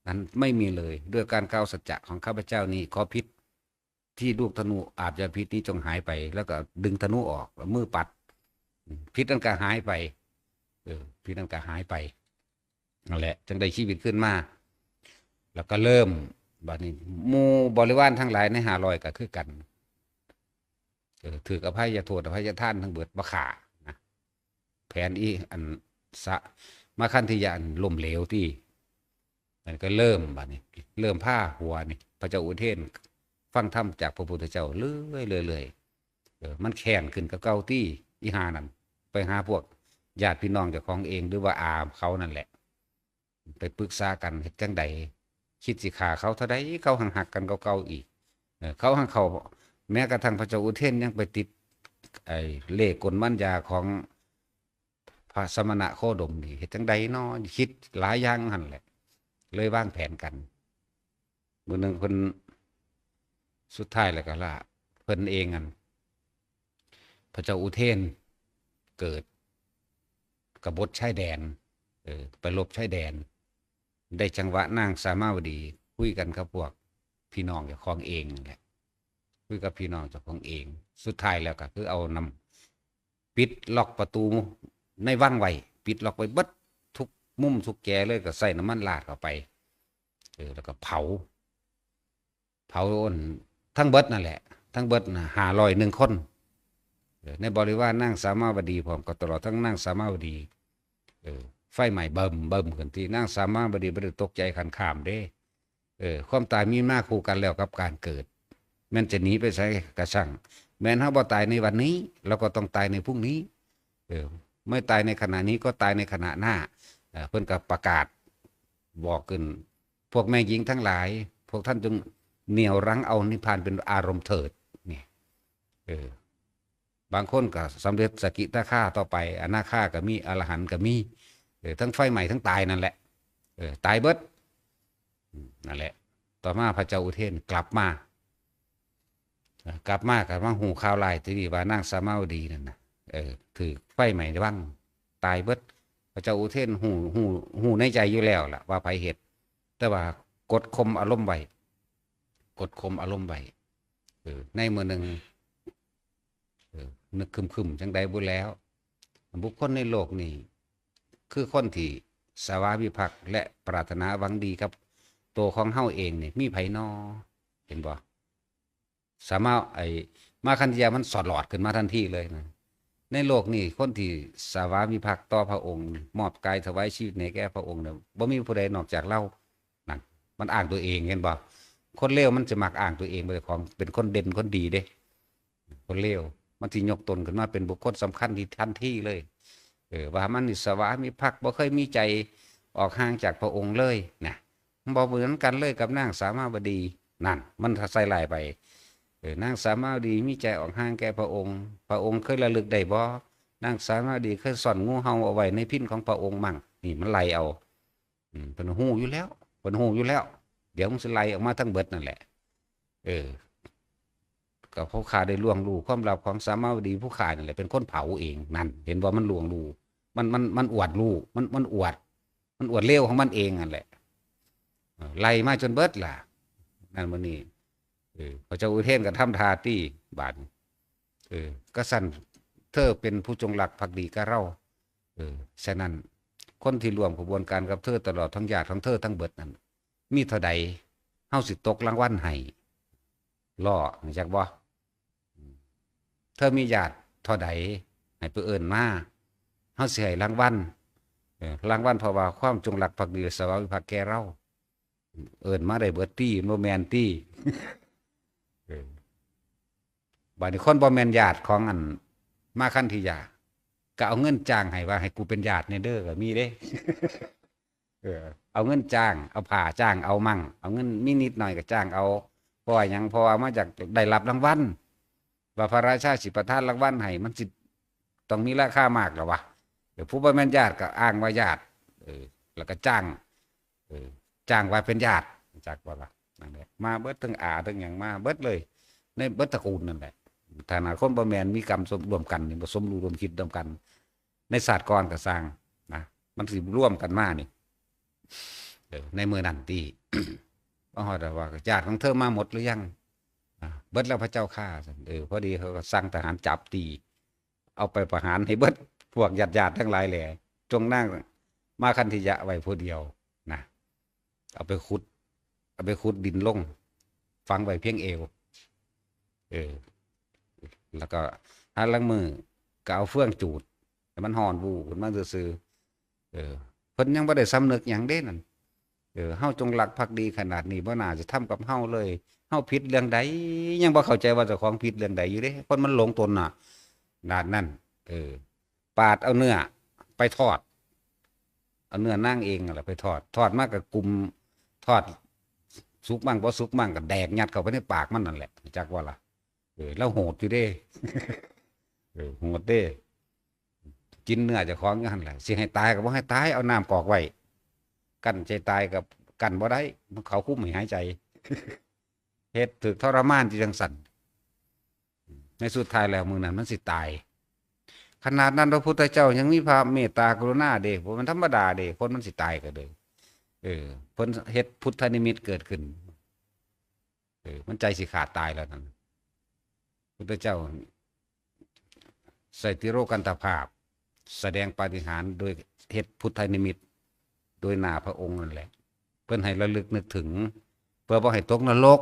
นั้นไม่มีเลย ด้วยการกล่าวสัจจะของข้าพเจ้านี้ ขอพิษที่ลูกธนูอาบยาพิษนี้จงหายไป แล้วก็ดึงธนูออก แล้วมือปัด อืม พิษนั้นก็หายไป เออ พิษนั้นก็หายไป นั่นแหละ จังได้ชีวิตขึ้นมา แล้วก็เริ่ม บัดนี้ หมู่บริวารทั้งหลายในห้าร้อยก็คือกัน เออ ถืกอภัยโทษอภัยทานทั้งเบิด บ่ฆ่านะ แผนอีอันสะ- มาคันธียะอันล้มเหลวที่ มันก็เริ่ม บัดนี้ เริ่มพาหัวนี่ พระเจ้าอุเทนฟังธรรมจากพระพุทธเจ้าเรื่อยๆ เรื่อยๆ เออ มันแค้นขึ้นกับเก่าตี้ อีห่านั่น ไปหาพวกญาติพี่น้องเจ้าของเอง หรือว่าอาเขานั่นแหละ ไปปรึกษากัน เฮ็ดจั่งใด คิดสิฆ่าเขาเท่าใด เขาหังฮักกันกว่าเก่าอีก เออ เขาหังเขา แม้กระทั่งพระเจ้าอุเทนยังไปติด ไอ้เล่ห์กลมารยาของพระสมณะโคดมนี่ เฮ็ดจั่งใดน้อ คิดหลายอย่างหั่นแหละ เลยวางแผนกัน มื้อหนึ่งเพิ่น สุดท้ายแล้วก็ละ เพิ่นเองอัน พระเจ้าอุเทนเกิดกบฏชายแดน เออ ไปรบชายแดน ได้จังหวะนางสามาวดีคุยกันกับพวกพี่น้องเจ้าของเองนั่นแหละ คุยกับพี่น้องเจ้าของเอง สุดท้ายแล้วก็คือเอาน้ำ ปิดล็อกประตูในวังไว้ ปิดล็อกไว้เบิดทุกมุมทุกแกเลย ก็ใส่น้ำมันราดเข้าไป เออ แล้วก็เผา เผาอันทั้งเบิดนั่นแหละ ทั้งเบิดน่ะ ห้าร้อยหนึ่งคน เออ ในบริวารนางสามาวดีพร้อม ก็ตลอดทั้งนางสามาวดี เออ ไฟไหม้เบิ่มเบิ่มขึ้นที่ นางสามาวดีบ่ได้ตกใจขันข้ามเด้ เออ ความตายมีมาคู่กันแล้วกับการเกิด แม้นจะหนีไปไสก็ช่าง แม้นเฮาบ่ตายในวันนี้ เราก็ต้องตายในพรุ่งนี้ เออ ไม่ตายในขณะนี้ก็ตายในขณะหน้า เออ เพิ่นก็ประกาศบอกขึ้น พวกแม่หญิงทั้งหลาย พวกท่านจงเหนี่ยวรั้งเอานิพพานเป็นอารมณ์เถิด นี่ เออ บางคนก็สำเร็จสกิทาคาต่อไป อนาคาก็มี อรหันต์ก็มี เออ ทั้งไฟไหม้ทั้งตายนั่นแหละ เออ ตายเบิด อืม นั่นแหละ ต่อมาพระเจ้าอุเทนกลับมา เอ่อกลับมาก็มาฮู้ข่าวร้ายที่นี่ว่านางสามาวดีนั่นน่ะ เออ ถืกไฟไหม้ในวัง ตายเบิด พระเจ้าอุเทนฮู้ ฮู้ ฮู้ในใจอยู่แล้วล่ะว่าไผเฮ็ด แต่ว่ากดข่มอารมณ์ไว้ กดข่มอารมณ์ไว้ เออ ในมื้อหนึ่ง เออ นึกครึมๆ จั่งใดบุแล้ว บุคคลในโลกนี้ คือคนที่สวามิภักดิ์และปรารถนาหวังดีกับตัวของเฮาเองนี่ มีไผน้อ เห็นบ่ สามารถ ไอ้ มาคันธยามันสอดหลอดขึ้นมาทันทีเลยนะ ในโลกนี้ คนที่สวามิภักดิ์ต่อพระองค์ มอบกายถวายชีวิตให้แก่พระองค์เนี่ย บ่มีผู้ใดนอกจากเรา นั่น มันอ้างตัวเอง เห็นบ่ คนเลวมันสิมักอ้างตัวเองว่าเจ้าของเป็นคนเด่นคนดีเด้ คนเลวมันสิยกตนขึ้นมาเป็นบุคคลสำคัญที่ทันทีเลย เออ ว่ามันนี่สวามิภักดิ์ บ่เคยมีใจออกห่างจากพระองค์เลยนะ มันบ่เหมือนกันเลยกับนางสามาวดี นั่น มันใส่ร้ายไป เออ นางสามาวดีมีใจออกห่างแก่พระองค์ พระองค์เคยระลึกได้บ่ นางสามาวดีเคยซ่อนงูเห่าเอาไว้ในพิณของพระองค์มั่ง นี่มันไล่เอา อืม เพิ่นฮู้อยู่แล้ว เพิ่นฮู้อยู่แล้ว เดี๋ยวมันสิไล่ออกมาทั้งเบิดนั่นแหละ เออ ก็ผู้ข้าได้ล่วงรู้ความลับของสามาวดีผู้ข้านั่นแหละ เป็นคนเผาเอง นั่น เห็นบ่ มันล่วงรู้ มัน มัน มันอวดรู้ มัน มันอวด มันอวดเลวของมันเองนั่นแหละ เออ ไล่มาจนเบิดล่ะ นั่นมื้อนี้ เออ พระเจ้าอุเทนก็ทำท่าตี้ บาดนี้ เออ กะซั้น เธอเป็นผู้จงรักภักดีกับเรา เออ ฉะนั้น คนที่ร่วมขบวนการกับเธอตลอดทั้งญาติของเธอทั้งเบิดนั่น มีเท่าใด เฮาสิตกรางวัลให้ ล้อ รู้จักบ่ เธอมีญาติเท่าใด ให้ไปเอิ้นมา เฮาสิให้รางวัล เออ รางวัลเพราะว่าความจงรักภักดีและสวามิภักดิ์แก่เรา เอิ้นมาได้เบิดตี้ บ่แม่นตี้ เออ บาดนี้คนบ่แม่นญาติของอันมาคันธิยา ก็เอาเงินจ้างให้ว่าให้กูเป็นญาติแหน่เด้อ ก็มีเด้ เออ เอาเงินจ้าง เอาผ้าจ้าง เอามั่ง เอาเงินมีนิดหน่อยก็จ้างเอา เพราะว่าหยัง เพราะว่ามาจากได้รับรางวัล ว่าพระราชาสิประทานรางวัลให้ มันสิต้องมีราคามากแล้ววะ เดี๋ยวผู้บ่แม่นญาติก็อ้างว่าญาติ เออ แล้วก็จ้าง เออ จ้างว่าเป็นญาติ จักว่าล่ะ นั่นแหละ มาเบิดทั้งอาทั้งหยังมาเบิดเลย ในเบิดตระกูลนั่นแหละ ฐานะคนบ่แม่นมีกรรมสมร่วมกันนี่ บ่สมรู้ร่วมคิดร่วมกัน ในชาติก่อนก็ซ่างนะ มันสิร่วมกันมานี่ เออ ในมื้อนั้นตี้ บ่ฮอดว่าญาติของเธอมาหมดหรือยัง อ่า เบิดแล้วพระเจ้าข้า เออ พอดีเขาก็สั่งทหารจับตี้ เอาไปประหารให้เบิด พวกญาติๆทั้งหลายแหละ จงนางมาคันธิยะไว้ผู้เดียวนะ เอาไปขุด เอาไปขุดดินลง ฝังไว้เพียงเอว เออ แล้วก็หาลางมื้อก็เอาเฟืองจูด ให้มันฮ้อนวูขึ้นมาซื่อๆ เออ เพิ่นยังบ่ได้สำนึกหยังเด้นั่น เออ เฮาจงรักภักดีขนาดนี้ บ่น่าจะทำกับเฮาเลย เฮาผิดเรื่องใด ยังบ่เข้าใจว่าเจ้าของผิดเรื่องใดอยู่เด้ คนมันหลงตนน่ะ ขนาดนั้น เออ ปาดเอาเนื้อไปทอด เอาเนื้อนางเองนั่นแหละไปทอด ทอดมาก็กุม ทอดสุกมั่งบ่สุกมั่งก็แดกยัดเข้าไปในปากมันนั่นแหละ จักว่าล่ะ เออ แล้วโหดอยู่เด้ เออ โหดเด้ กินเนื้อเจ้าของอยู่หั่นแหละ สิให้ตายก็บ่ให้ตาย เอาน้ำกอกไว้ กั้นใจตายก็กั้นบ่ได้ เขาคุมให้หายใจ เฮ็ดถูกทรมานอยู่จังซั่น ในสุดท้ายแล้วมื้อนั้นมันสิตาย ขนาดนั้นพระพุทธเจ้ายังมีพระเมตตากรุณาเด้ บ่แม่นธรรมดาเด้ คนมันสิตายก็เลย เออ เพิ่นเฮ็ดพุทธนิมิตเกิดขึ้น เออ มันใจสิขาดตายแล้วนั่น พุทธเจ้าใส่ติโรกันตภาพ แสดงปาฏิหาริย์โดยเฮ็ดพุทธนิมิต โดยหน้าพระองค์นั่นแหละ เพิ่นให้ระลึกนึกถึง เพื่อบ่ให้ตกนรก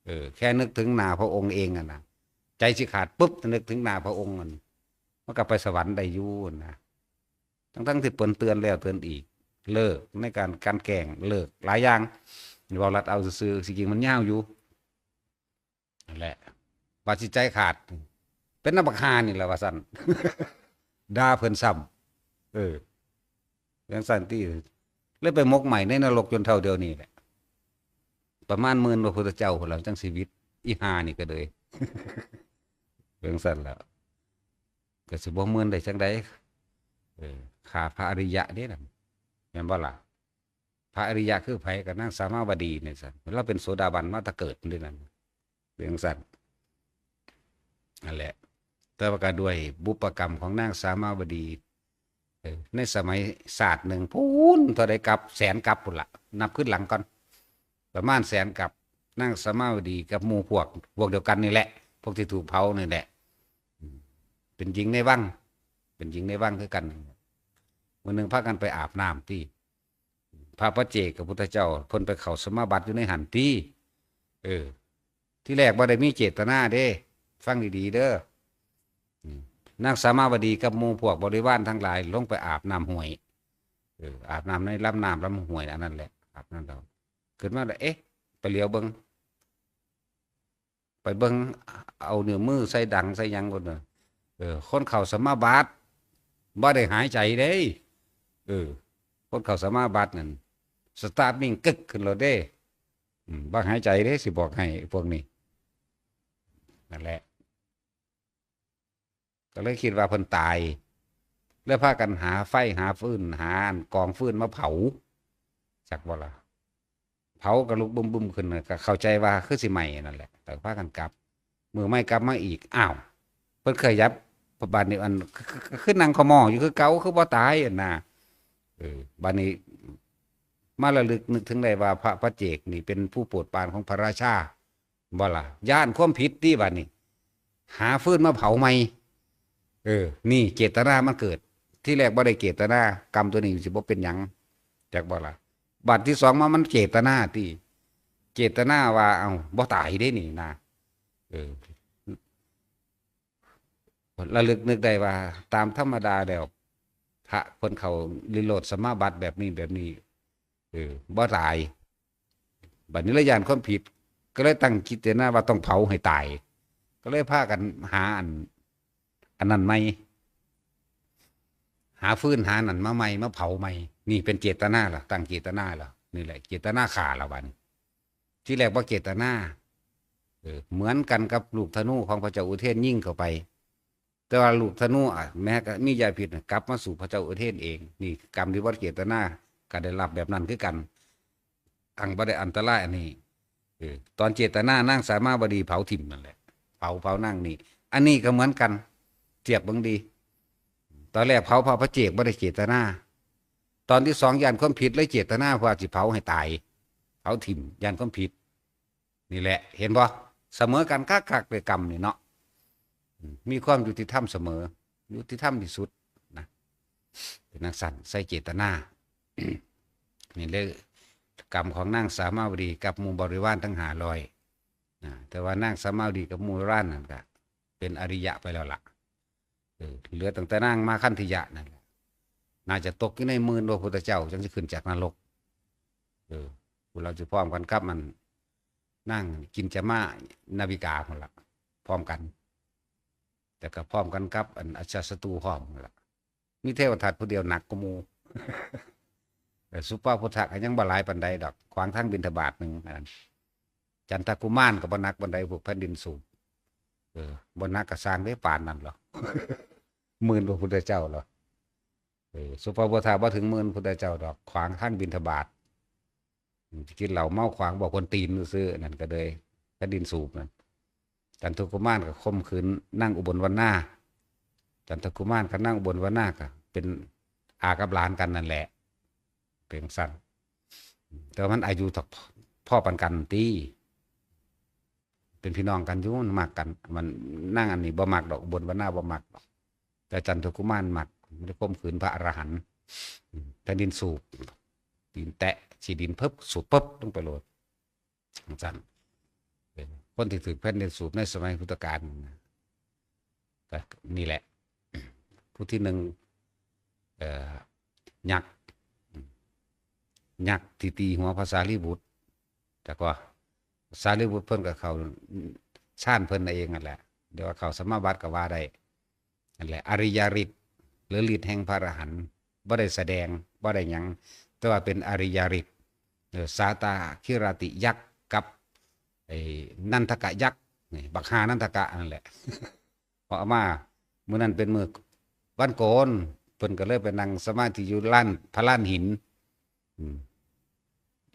เออ แค่นึกถึงหน้าพระองค์เองอะนะ ใจสิขาดปุ๊บ นึกถึงหน้าพระองค์มัน มันก็ไปสวรรค์ได้อยู่นะ ทั้งๆที่เพิ่นเตือนแล้วเตือนอีก เลิกในการกลั่นแกล้ง เลิกหลายอย่าง เว้าลัดเอาซื่อๆ สิจริงมันยาวอยู่ นั่นแหละ ว่าสิใจขาด เป็นนำบักห่านี่แหละว่าซั่น ด่าเพิ่นซ้ำ เออ จังซั่นติ เลยไปหมกไหม้ในนรกจนเท่าเดี๋ยวนี้แหละ ประมาณหมื่นพระพุทธเจ้าพุ้นแล้วจังชีวิต อีห่านี่ก็เลย จังซั่นแล้ว ก็สิบ่หมื่นได้จังใด เออ ฆ่าพระอริยะเด้นั่น แม่นบ่ล่ะ พระอริยะคือไผ ก็นางสามาวดีนี่ซั่น ลาวเป็นโสดาบันมาแต่เกิดเด้นั่น เป็นจังซั่น นั่นแหละ แต่ว่าก็ด้วยบุพกรรมของนางสามาวดี เออ ในสมัยชาติหนึ่งพู้น เท่าใดกับ แสนกับพู้นล่ะ นับขึ้นหลังก่อน ประมาณแสนกับ นางสามาวดีกับหมู่พวก พวกเดียวกันนี่แหละ พวกที่ถูกเผานี่แหละ อืม เป็นหญิงในวัง เป็นหญิงในวังคือกัน มื้อหนึ่งพากันไปอาบน้ำติ พระปัจเจกพุทธเจ้า เพิ่นไปเข้าสมาบัติอยู่ในหั้นติ เออ ที่แรกบ่ได้มีเจตนาเด้ ฟังดีๆ เด้อ อืม นางสามาวดีกับหมู่พวกบริวารทั้งหลายลงไปอาบน้ำห้วย เออ อาบน้ำในลำน้ำลำห้วยอันนั้นแหละ อาบน้ำแล้ว ขึ้นมาแล้ว เอ๊ะ ไปเหลียวเบิ่ง ไปเบิ่ง เอานิ้วมือใส่ดังใส่หยังโลดน่ะ เออ คนเข้าสมาบัติบ่ได้หายใจเด้ เออ คนเข้าสมาบัตินั่น สตาร์ทนิ่งกึกขึ้นโลดเด้ อืม บ่หายใจเด้ สิบอกให้พวกนี้ นั่นแหละ ก็เลยคิดว่าเพิ่นตาย แล้วพากันหาไฟหาฟืน หาอันกองฟืนมาเผา จักบ่ล่ะ เผาก็ลุกบึ้มๆขึ้นน่ะ ก็เข้าใจว่าคือสิไหม้นั่นแหละ แต่พากันกลับ มื้อใหม่กลับมาอีก อ้าว เพิ่นขยับ บาดนี้อัน คือ คือ คือนั่งขะหม้ออยู่คือเก่า คือบ่ตายหั่นน่ะ เออ บาดนี้ มาระลึกนึกถึงได้ว่าพระปัจเจกนี่เป็นผู้โปรดปรานของพระราชา บ่ล่ะ ย้านความผิดติบาดนี้ หาฟืนมาเผาใหม่ เออ นี่เจตนามันเกิด ที่แรกบ่ได้เจตนา กรรมตัวนี้สิบ่เป็นหยัง จักบ่ล่ะ บาดที่สองมามันเจตนาติ เจตนาว่า เอ้า บ่ตายเด้นี่นะ เออ ระลึกนึกได้ว่า ตามธรรมดาแล้ว พระเพิ่นเข้านิโรธสมาบัติแบบนี้แบบนี้ เออ บ่ตาย บัดนี้เลยย้านความผิด ก็เลยตั้งจิตเจตนาว่าต้องเผาให้ตาย ก็เลยพากันหาอัน อันนั้นใหม่ หาฟืนหานั่นมาใหม่ มาเผาใหม่ นี่เป็นเจตนาล่ะ ตั้งเจตนาล่ะ นี่แหละ เจตนาฆ่าละบาดนี้ ที่แรกบ่เจตนา เออ เหมือนกันกับลูกธนูของพระเจ้าอุเทนยิงเข้าไป แต่ว่าลูกธนูอะ แม้ก็มียาพิษน่ะ กลับมาสู่พระเจ้าอุเทนเอง นี่กรรมที่บ่เจตนา ก็ได้รับแบบนั้นคือกัน อังบ่ได้อันตรายอันนี้ เออ ตอนเจตนานางสามาวดีเผาถิ่มนั่นแหละ เผา เผานางนี่ อันนี้ก็เหมือนกัน เทียบเบิ่งดี ตอนแรกเผาพระปัจเจกบ่ได้เจตนา ตอนที่สองย้านความผิดเลยเจตนาว่าสิเผาให้ตาย เผาถิ่ม ย้านความผิด นี่แหละ เห็นบ่ เสมอกันคักๆเลยกรรมนี่เนาะ อืม มีความยุติธรรมเสมอ ยุติธรรมที่สุดนะ เป็นจั่งซั้น ใส่เจตนา นี่เลยกรรมของนางสามาวดีกับหมู่บริวารทั้งห้าร้อยนะ แต่ว่านางสามาวดีกับหมู่บริวารนั่นก็เป็นอริยะไปแล้วล่ะ เออ เหลือตั้งแต่นางมาคันธยะนั่นแหละ น่าจะตกอยู่ในหมื่นพระพุทธเจ้าจั่งสิขึ้นจากนรก เออ พวกเราสิพร้อมกันกับมัน นางกินจมานาวิกาพุ่นล่ะ พร้อมกัน แต่ก็พร้อมกันกับอันอาชาศัตรูพร้อมนั่นล่ะ มีเทวทัตผู้เดียวหนักกว่าหมู่ แต่สุปาพุทธะก็ยังบ่หลายปานใดดอก ขวางทางบิณฑบาตหนึ่งอันนั้น จันทกุมารก็บ่หนักปานใด พวกแผ่นดินสูบ เออ บ่หนักก็สร้างได้ปานนั้นหรอ หมื่นพระพุทธเจ้าหรอ เออ สุปาพุทธะบ่ถึงหมื่นพุทธเจ้าดอก ขวางทางบิณฑบาต กินเหล้าเมาขวางบอกคนตีนซื่อๆนั่นก็เลยแผ่นดินสูบนั่น จันทกุมารก็ข่มขืนนางอุบลวรรณา จันทกุมารกับนางอุบลวรรณาก็เป็นอากับหลานกันนั่นแหละ เป็นจั่งซั้น แต่ว่ามันอายุเท่า พ่อปานกันติ เป็นพี่น้องกันอยู่ มันมักกัน มัน นางอันนี้บ่มักดอก อุบลวรรณาบ่มักดอก แต่จันทกุมารมัก มันได้ข่มขืนพระอรหันต์ อืม แผ่นดินสูบ ตีนแตะขี้ดินปึ๊บ สูบปึ๊บลงไปโลด จั่งซั้น เป็นคนที่ถืกแผ่นดินสูบในสมัยพุทธกาลนะ ก็นี่แหละ ผู้ที่หนึ่ง เอ่อ ยักษ์ ยักษ์ที่ตีหัวพระสารีบุตร แต่ก็สารีบุตรเพิ่นก็เข้าฌานเพิ่นเองนั่นแหละ เดี๋ยวว่าเข้าสมาบัติก็ว่าได้ นั่นแหละ อริยฤทธิ์ หรือฤทธิ์แห่งพระอรหันต์ บ่ได้แสดง บ่ได้หยัง แต่ว่าเป็นอริยฤทธิ์ เออ สาตาคิราติยักษ์กับ ไอ้นันทกะยักษ์ นี่ บักห่านันทกะนั่นแหละ พอเอามา มื้อนั้นเป็นมื้อวันโกน เพิ่นก็เลยไปนั่งสมาธิอยู่ลาน พระลานหิน อืม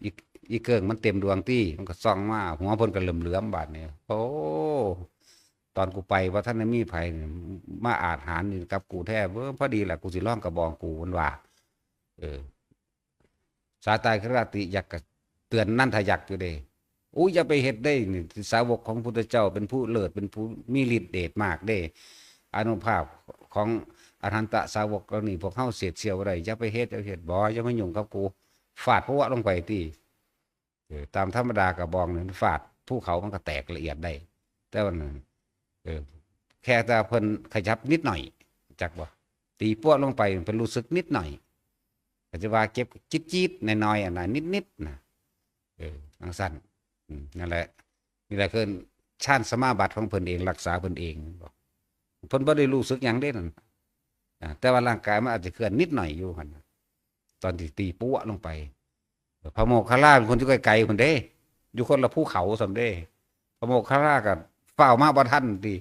อี อีเกิ่งมันเต็มดวงตี้ มันก็ส่องมา หัวเพิ่นก็เหลือมๆ บาดนี้ โอ้ ตอนกูไปบ่ทันได้มีไผนี่ มาอาจหาญนี่กับกูแท้ เบิ่งพอดีล่ะ กูสิลองกระบองกู มันว่า เออ สาตาคิราติยักษ์ก็เตือนนันทยักษ์อยู่เด้ อู้ อย่าไปเฮ็ดเด้ นี่สาวกของพุทธเจ้าเป็นผู้เลิศ เป็นผู้มีฤทธิ์เดชมากเด้ อานุภาพของอรหันตสาวกเหล่านี้ พวกเฮาเสียดเสี้ยวบ่ได้ อย่าไปเฮ็ด อย่าไปเฮ็ด บ่ อย่ามายุ่งกับกู ฟาดพัวลงไปติ เออ ตามธรรมดากระบองนี่มันฟาดภูเขามันก็แตกละเอียดได้ แต่ว่านั่น เออ แค่แต่เพิ่นขยับนิดหน่อย จักบ่ ตีปั้วลงไปเพิ่นรู้สึกนิดหน่อย ก็จะว่าเจ็บจี๊ดๆ หน่อยๆ อันนั้นนิดๆ นะ เออ จั่งซั้น อืม นั่นแหละ นี่แหละคือฌานสมาบัติของเพิ่นเอง รักษาเพิ่นเอง เพิ่นบ่ได้รู้สึกหยังเด้นั่น อ่า แต่ว่าร่างกายมันอาจจะเคลื่อนนิดหน่อยอยู่หั่นน่ะ ตอนที่ตีปั๊วะลงไป พระโมคคัลลาเป็นคนอยู่ไกลๆ พุ้นเด้ อยู่คนละภูเขาซ้ำเด้ พระโมคคัลลาก็ฟ้าวมาบ่ทันติ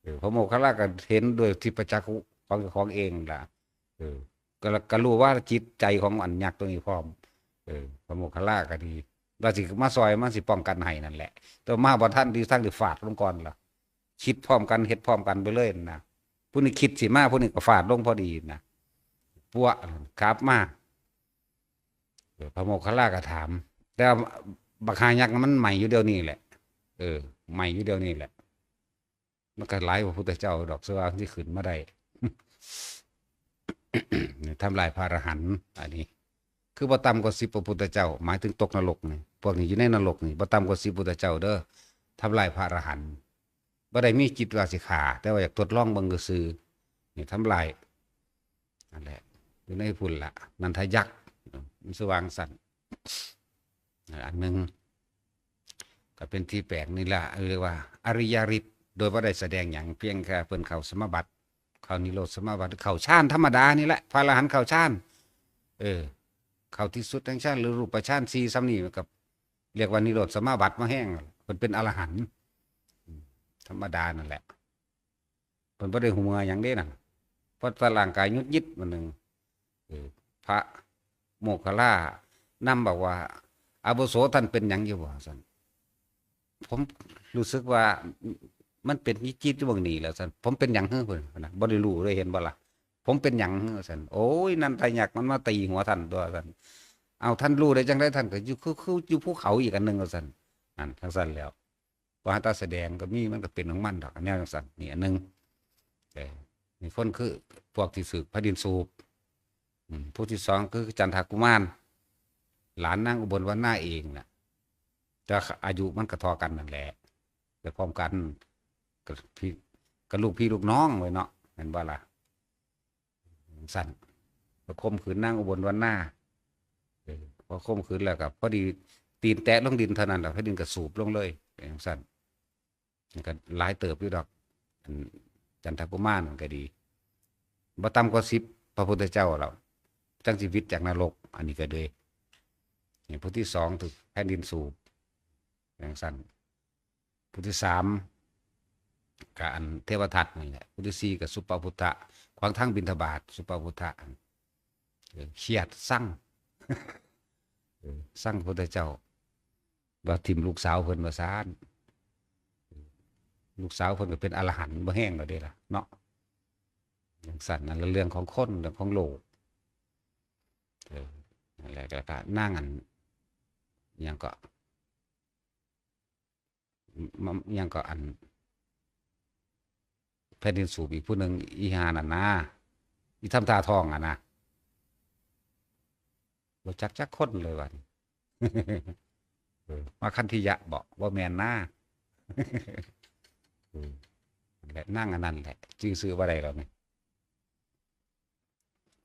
เออ พระโมคคัลลาก็เห็นด้วยทิพยจักขุของเจ้าของเองล่ะ เออ ก็ ก็รู้ว่าจิตใจของอันยักษ์ตัวนี้พร้อม เออ พระโมคคัลลาก็ดี ว่าสิมาซอย มันสิป้องกันให้นั่นแหละ แต่มาบ่ทัน ที่ทั้งที่ฟาดลงก่อนล่ะ คิดพร้อมกัน เฮ็ดพร้อมกันไปเลยนะ ผู้นี้คิดสิมา ผู้นี้ก็ฟาดลงพอดีนะ ปั๊วะ ขับมา เออ พระโมคคัลลาก็ถาม แต่ว่าบักห่ายักษ์มันใหม่อยู่เดี๋ยวนี้แหละ เออ ใหม่อยู่เดี๋ยวนี้แหละ มันก็หลายพระพุทธเจ้าดอก เชื่อว่ามันสิขึ้นมาได้ ทำลายพระอรหันต์ อันนี้ คือบ่ต่ำกว่าสิบพระพุทธเจ้า หมายถึงตกนรกนี่ พวกนี้อยู่ในนรกนี่ บ่ต่ำกว่าสิบพุทธเจ้าเด้อ ทำลายพระอรหันต์ บ่ได้มีจิตว่าสิฆ่า แต่ว่าอยากทดลองเบิ่งซื่อๆ นี่ทำลาย นั่นแหละ อยู่ในพุ้นละ นันทยักษ์ มันสว่างสั่น อันหนึ่ง ก็เป็นที่แปลกนี่ละ เรียกว่าอริยฤทธิ์ โดยบ่ได้แสดงหยัง เพียงแค่เพิ่นเข้าสมาบัติ เข้านิโรธสมาบัติ เข้าฌานธรรมดานี่แหละ พระอรหันต์เข้าฌาน เออ เข้าที่สุดแห่งฌาน หรือรูปฌานสี่ส่ำนี้ ก็เรียกว่านิโรธสมาบัติมาแฮง เพิ่นเป็นอรหันต์ อืม ธรรมดานั่นแหละ เพิ่นบ่ได้ฮู้เมื่อหยังเด้นั่น เพราะว่าร่างกายหงุดหงิดมื้อหนึ่ง เออ พระโมคคัลลานำบอกว่า "อาวุโส ท่านเป็นหยังอยู่บ่?" ซั่น "ผมรู้สึกว่ามันเป็นหงุดหงิดอยู่หม่องนี้แหละ" ซั่น "ผมเป็นหยังหือ?" เพิ่นนะ "บ่ได้รู้เลย เห็นบ่ล่ะ ผมเป็นหยังหือ?" ซั่น "โอ้ย นันทยักษ์มันมาตีหัวท่านตัว" ซั่น "เอา ท่านรู้ได้จั่งใด ท่านก็อยู่ คือ คืออยู่ภูเขาอีกอันหนึ่ง" ว่าซั่น นั่น จั่งซั่นแล้ว บ่หาตาแสดงก็มี มันก็เป็นของมันดอก แนวจั่งซั่น นี่อันหนึ่ง เออ นี่คนคือพวกที่ถืกพระดินสูบ อืม ผู้ที่สองคือจันทกุมาร หลานนางอุบลวรรณาเองน่ะ แต่อายุมันก็เท่ากันนั่นแหละ แต่พร้อมกัน ก็พี่ ก็ลูกพี่ลูกน้องไว้เนาะ แม่นบ่ล่ะ? ซั่น ก็ข่มขืนนางอุบลวรรณา เออ พอข่มขืนแล้วก็พอดีตีนแตะลงดินเท่านั้นล่ะ แผ่นดินก็สูบลงเลย เป็นจั่งซั่น มันก็หลายเติบอยู่ดอก อันจันทกุมารมันก็ดี บ่ต่ำกว่าสิบพระพุทธเจ้าแล้ว จั่งสิหวิดจากนรก อันนี้ก็เลย นี่ผู้ที่สองถืกแผ่นดินสูบ เป็นจั่งซั่น ผู้ที่สาม ก็อันเทวทัตนั่นแหละ ผู้ที่สี่ ก็สุปปพุทธะ ขวางทางบิณฑบาต สุปปพุทธะ เออ เครียด ซัง เออ ซังพระพุทธเจ้า ว่าถิ่มลูกสาวเพิ่นว่าซั่น ลูกสาวเพิ่นก็เป็นอรหันต์บ่แฮงแล้วเด้ล่ะเนาะ จั่งซั่น นั่นละเรื่องของคน เรื่องของโลก เออ นั่นแหละ แล้วก็นางอัน อิหยังก็ ม- อิหยังก็อัน แผ่นดินสูบอีกผู้หนึ่ง อีห่านั่นนะ อีทำท่าท้องอะนะ บ่จักจักคนเลยว่านี่ เออ มาคันธิยะบ่ บ่แม่นนะ เออ นั่นแหละ นางอันนั้นแหละ จื่อชื่อบ่ได้แล้วนี่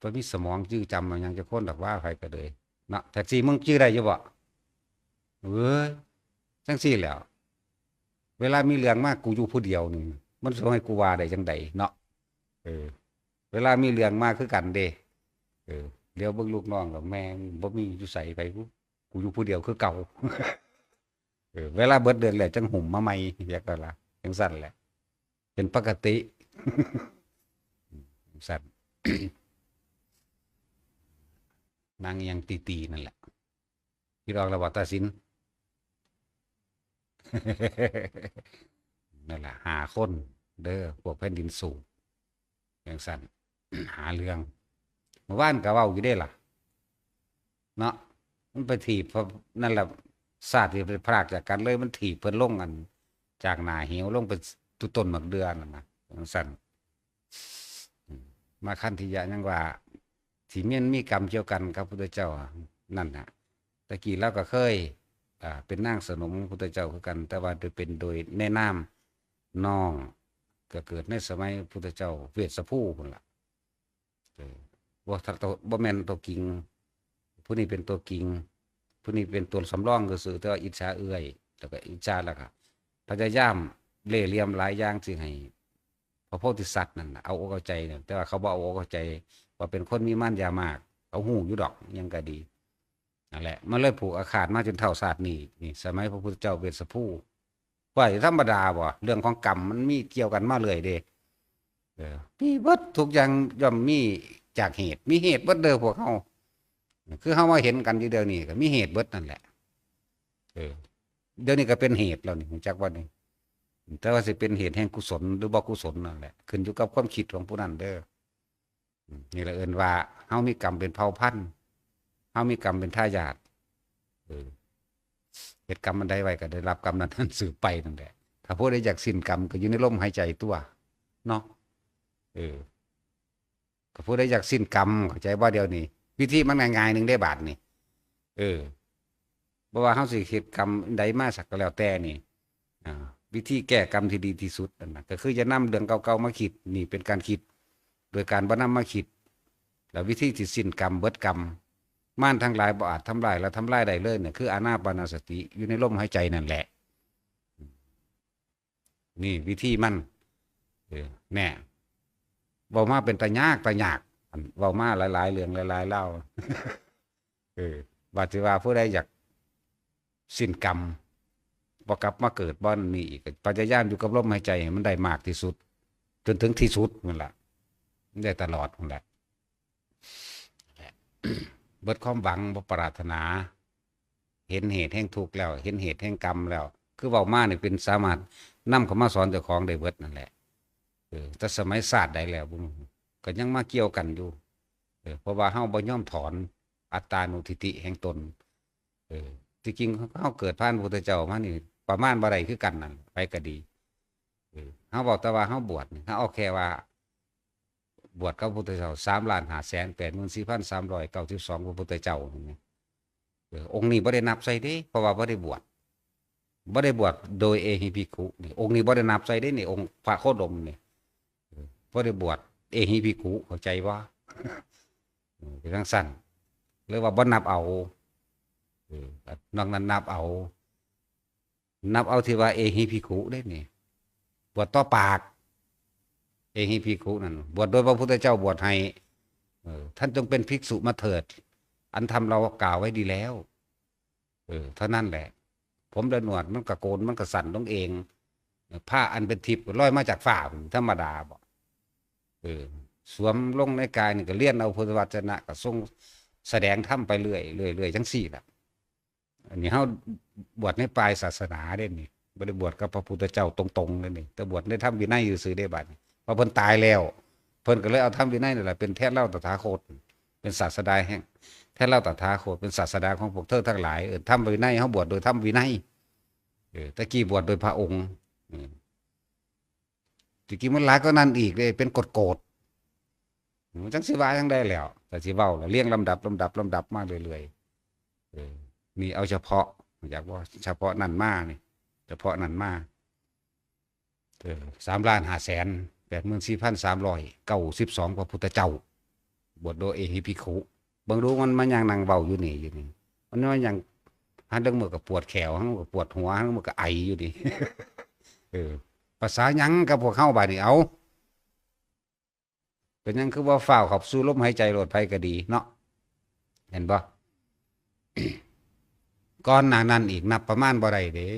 บ่มีสมองจื่อจำอิหยังจักคนดอก ว่าไผก็เลยเนาะ แท็กซี่ มึงจื่อได้อยู่บ่ เอ้ย จั่งซี้แหล้ว เวลามีเรื่องมา กูอยู่ผู้เดียวนี่ มันสิให้กูว่าได้จั่งใดเนาะ เออ เวลามีเรื่องมาคือกันเด้ เออ เหลียวเบิ่งลูกน้องก็ แม่งบ่มีอยู่ไสไผ กู กูอยู่ผู้เดียวคือเก่า เออ เวลาเบิดเรื่องแล้วจั่งหุ้มมาใหม่ เรียกว่าล่ะ จั่งซั่นแหละ เป็นปกติ ซั่น นางอิหยังตีๆ นั่นแหละ คิดออกแล้วบ่ ตาสิน นั่นแหละ ห้าคนเด้อ พวกแผ่นดินสูบ จั่งซั่น หาเรื่อง เมื่อวานก็เว้าอยู่เด้ล่ะ เนาะ มันไปถีบพระ นั่นแหละ ชาติที่ไปพรากจากกันเลย มันถีบเพิ่นลงอัน จากหน้าเหวลงไปตุต้นหมากเดือนั่นนะ จั่งซั่น อืม มาคันธิยะยังว่า ที่มันมีกรรมเกี่ยวกันกับพุทธเจ้านั่นน่ะ ตะกี้ลาวก็เคย อ่า เป็นนางสนมพุทธเจ้าคือกัน แต่ว่าโดยเป็นโดยในนามน้อง ก็เกิดในสมัยพุทธเจ้าเวสสภูพุ้นล่ะ เออ บ่ ถ้าโต บ่แม่นโตจริง ผู้นี้เป็นโตจริง ผู้นี้เป็นตัวสำรองซื่อๆ แต่ว่าอิจฉาเอื้อย แล้วก็อิจฉา แล้วก็พยายามเล่ห์เหลี่ยมหลายอย่างสิให้พระโพธิสัตว์นั่นน่ะเอาอกเอาใจเนี่ย แต่ว่าเขาบ่เอาอกเอาใจ ว่าเป็นคนมีมารยามาก เขาฮู้อยู่ดอก หยังก็ดี นั่นแหละ มันเลยผูกอาฆาตมาจนเฒ่าชาตินี้ นี่ สมัยพระพุทธเจ้าเวสสภู ว่าธรรมดาบ่ เรื่องของกรรมมันมีเกี่ยวกันมาเรื่อยเด้ เออ มีเบิดทุกอย่างย่อมมีจากเหตุ มีเหตุเบิดเด้อพวกเฮา คือเฮามาเห็นกันอยู่เดี๋ยวนี้ก็มีเหตุเบิดนั่นแหละ เออ เดี๋ยวนี้ก็เป็นเหตุแล้วนี่ รู้จักบ่นี่ แต่ว่าสิเป็นเหตุแห่งกุศลหรือบ่กุศลนั่นแหละ ขึ้นอยู่กับความคิดของผู้นั้นเด้อ อืม นี่ละเอิ้นว่าเฮามีกรรมเป็นเผ่าพันธุ์ เฮามีกรรมเป็นทายาท เออ เฮ็ดกรรมอันใดไว้ก็ได้รับกรรมนั้นๆ สืบไปนั่นแหละ ถ้าผู้ใดอยากสิ้นกรรมก็อยู่ในลมหายใจตัว เนาะ เออ ก็ผู้ใดอยากสิ้นกรรม เข้าใจบ่เดี๋ยวนี้ วิธีมันง่ายๆ หนึ่งเด้บาดนี่ เออ บ่ว่าเฮาสิเฮ็ดกรรมใดมาสักก็แล้วแต่นี่ อ่า วิธีแก้กรรมที่ดีที่สุดนั่นน่ะ ก็คืออย่านำเรื่องเก่าๆ มาคิด นี่เป็นการคิด โดยการบ่นำมาคิด แล้ววิธีที่สิ้นกรรม เบิดกรรม มารทั้งหลายบ่อาจทำลายและทำลายได้เลยเนี่ย คืออานาปานสติ อยู่ในลมหายใจนั่นแหละ นี่วิธีมัน เออ แน่ เว้ามาเป็นตายาก ตายาก อันเว้ามาหลายๆ เรื่องหลายๆ ราว เออ ว่าสิว่าผู้ใดอยากสิ้นกรรม บ่กลับมาเกิดบ่นี่อีก ก็พยายามอยู่กับลมหายใจให้มันได้มากที่สุด จนถึงที่สุดนั่นล่ะ ได้ตลอดนั่นแหละ เบิดความหวัง บ่ปรารถนา เห็นเหตุแห่งทุกข์แล้ว เห็นเหตุแห่งกรรมแล้ว คือเว้ามานี่เป็นสามารถนำเข้ามาสอนเจ้าของได้เบิดนั่นแหละ เออ แต่สมัยชาติใดแล้วบ่รู้ ก็ยังมาเกี่ยวกันอยู่ เออ เพราะว่าเฮาบ่ยอมถอนอัตตานุทิฏฐิแห่งตน เออ ที่จริงเฮาเกิดผ่านพระพุทธเจ้ามานี่ ประมาณบ่ได้คือกันนั่น ไผก็ดี เออ เฮาบอกแต่ว่าเฮาบวชนี่ เฮาเอาแค่ว่า บวชกับพระพุทธเจ้า สามล้านห้าแสนแปดหมื่นสี่พันสามร้อยเก้าสิบสอง พระพุทธเจ้านี่ เออ องค์นี้บ่ได้นับใส่เด้ เพราะว่าบ่ได้บวช บ่ได้บวชโดยเอหิภิกขุนี่ องค์นี้บ่ได้นับใส่เด้นี่ องค์พระโคดมนี่ เออ บ่ได้บวชเอหิภิกขุ เข้าใจบ่ เออ เป็นจั่งซั้น เรียกว่าบ่นับเอา เออ นอกนั้นนับเอา นับเอาที่ว่าเอหิภิกขุเด้นี่ บวชต่อปาก เอหิภิกขุนั่น บวชโดยพระพุทธเจ้าบวชให้ เออ ท่านจงเป็นภิกษุมาเถิด อันธรรมเรากล่าวไว้ดีแล้ว เออ เท่านั้นแหละ ผมและหนวดมันก็โกน มันก็สั้นลงเอง เออ ผ้าอันเป็นทิพย์ก็ลอยมาจากฟ้า ธรรมดาบ่ เออ สวมลงในกายนี่ก็เรียนเอาพุทธวจนะ ก็ทรงแสดงธรรมไปเรื่อย เรื่อย เรื่อย จั่งซี้ล่ะ อันนี้เฮาบวชในปลายศาสนาเด้นี่ บ่ได้บวชกับพระพุทธเจ้าตรงๆ เด้นี่ แต่บวชในธรรมวินัยซื่อๆ เด้บัดนี้ พอเพิ่นตายแล้ว เพิ่นก็เลยเอาธรรมวินัยนี่แหละเป็นแทนเราตถาคต เป็นศาสดาแห่ง แทนเราตถาคต เป็นศาสดาของพวกเธอทั้งหลาย เออ ธรรมวินัย เฮาบวชโดยธรรมวินัย เออ แต่กี้บวชโดยพระองค์ อืม ที่จริงมันหลายกว่านั้นอีกเด้ เป็นโกรธๆ มันจั่งสิว่าจั่งใดแล้ว ก็สิเว้าล่ะ เรียงลำดับ ลำดับ ลำดับมาเรื่อยๆ เออ นี่เอาเฉพาะ อยากว่าเฉพาะนั่นมานี่ เฉพาะนั่นมา เออ สามล้านห้าแสนแปดหมื่นสี่พันสามร้อยเก้าสิบสอง พระพุทธเจ้า บวชโดยเอหิภิกขุ เบิ่งดูมันมายังนั่งเว้าอยู่นี่ อยู่นี่ มันมายัง หาลางมื้อก็ปวดแข้ว หาลางมื้อก็ปวดหัว หาลางมื้อก็ไออยู่นี่ เออ ภาษาหยังกับพวกเฮาบาดนี้ เอา เป็นหยังคือบ่ฟ้าวเข้าสู่ลมหายใจโลด ไผก็ดีเนาะ เห็นบ่ ก่อนหน้านั้นอีกนับประมาณบ่ได้เด้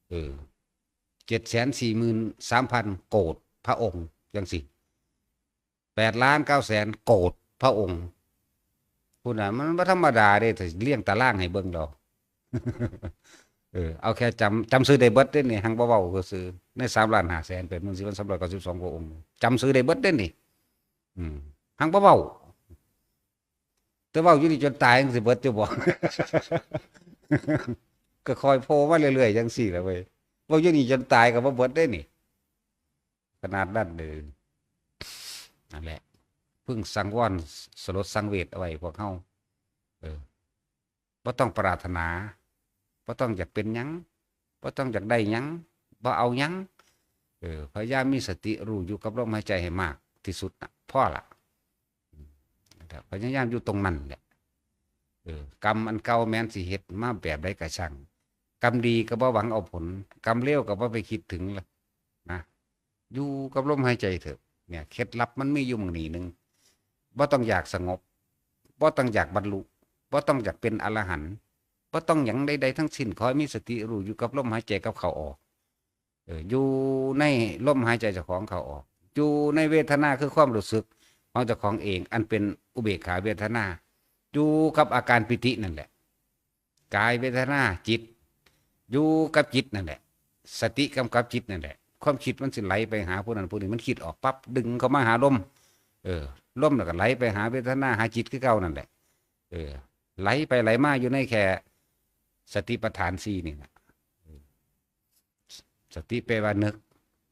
เออ เจ็ดแสนสี่หมื่นสามพันโกดพระองค์ จั่งซี้ แปดล้านเก้าแสนโกดพระองค์ พุ้นน่ะ มันบ่ธรรมดาเด้ ถ้าเรียงตารางให้เบิ่งดอก เออ เอาแค่จำ จำชื่อได้เบิดเด้นี่ หังบ่เว้าซื่อ ในสามล้านห้าแสนแปดหมื่นสี่พันสามร้อยเก้าสิบสองพระองค์ จำชื่อได้เบิดเด้นี่ อืม หังบ่เว้า แต่เว้าอยู่นี่จนตายมันสิเบิดอยู่บ่ ก็คอยโผล่มาเรื่อยๆ จั่งซี้ล่ะเว้ย เว้าอยู่นี่จนตายก็บ่เบิดเด้นี่ ขนาดนั้นเลย นั่นแหละ พึงสังวรสลดสังเวชเอาไว้พวกเฮา เออ บ่ต้องปรารถนา บ่ต้องอยากเป็นหยัง บ่ต้องอยากได้หยัง บ่เอาหยัง เออ พยายามมีสติรู้อยู่กับลมหายใจให้มากที่สุดน่ะ พอละ พยายามอยู่ตรงนั้นแหละ เออ กรรมอันเก่าแม้นสิเฮ็ดมาแบบใดก็ช่าง กรรมดีก็บ่หวังเอาผล กรรมเลวก็บ่ไปคิดถึงละนะ อยู่กับลมหายใจเถอะ เนี่ย เคล็ดลับมันมีอยู่หม่องนี้หนึ่ง บ่ต้องอยากสงบ บ่ต้องอยากบรรลุ บ่ต้องอยากเป็นอรหันต์ บ่ต้องหยังใดๆทั้งสิ้น ขอให้มีสติรู้อยู่กับลมหายใจกับเข้าออก เออ อยู่ในลมหายใจเจ้าของเข้าออก อยู่ในเวทนาคือความรู้สึกของเจ้าของเอง อันเป็นอุเบกขาเวทนา อยู่กับอาการปีตินั่นแหละ กายเวทนาจิต อยู่กับจิตนั่นแหละ สติกำกับจิตนั่นแหละ ความคิดมันสิไหลไปหาผู้นั้นผู้นี้ มันคิดออกปั๊บ ดึงเข้ามาหาลม เออ ลมแล้วก็ไหลไปหาเวทนา หาจิตคือเก่านั่นแหละ เออ ไหลไปไหลมาอยู่ในแค่สติปัฏฐานสี่นี่นะ เออ สติแปลว่านึก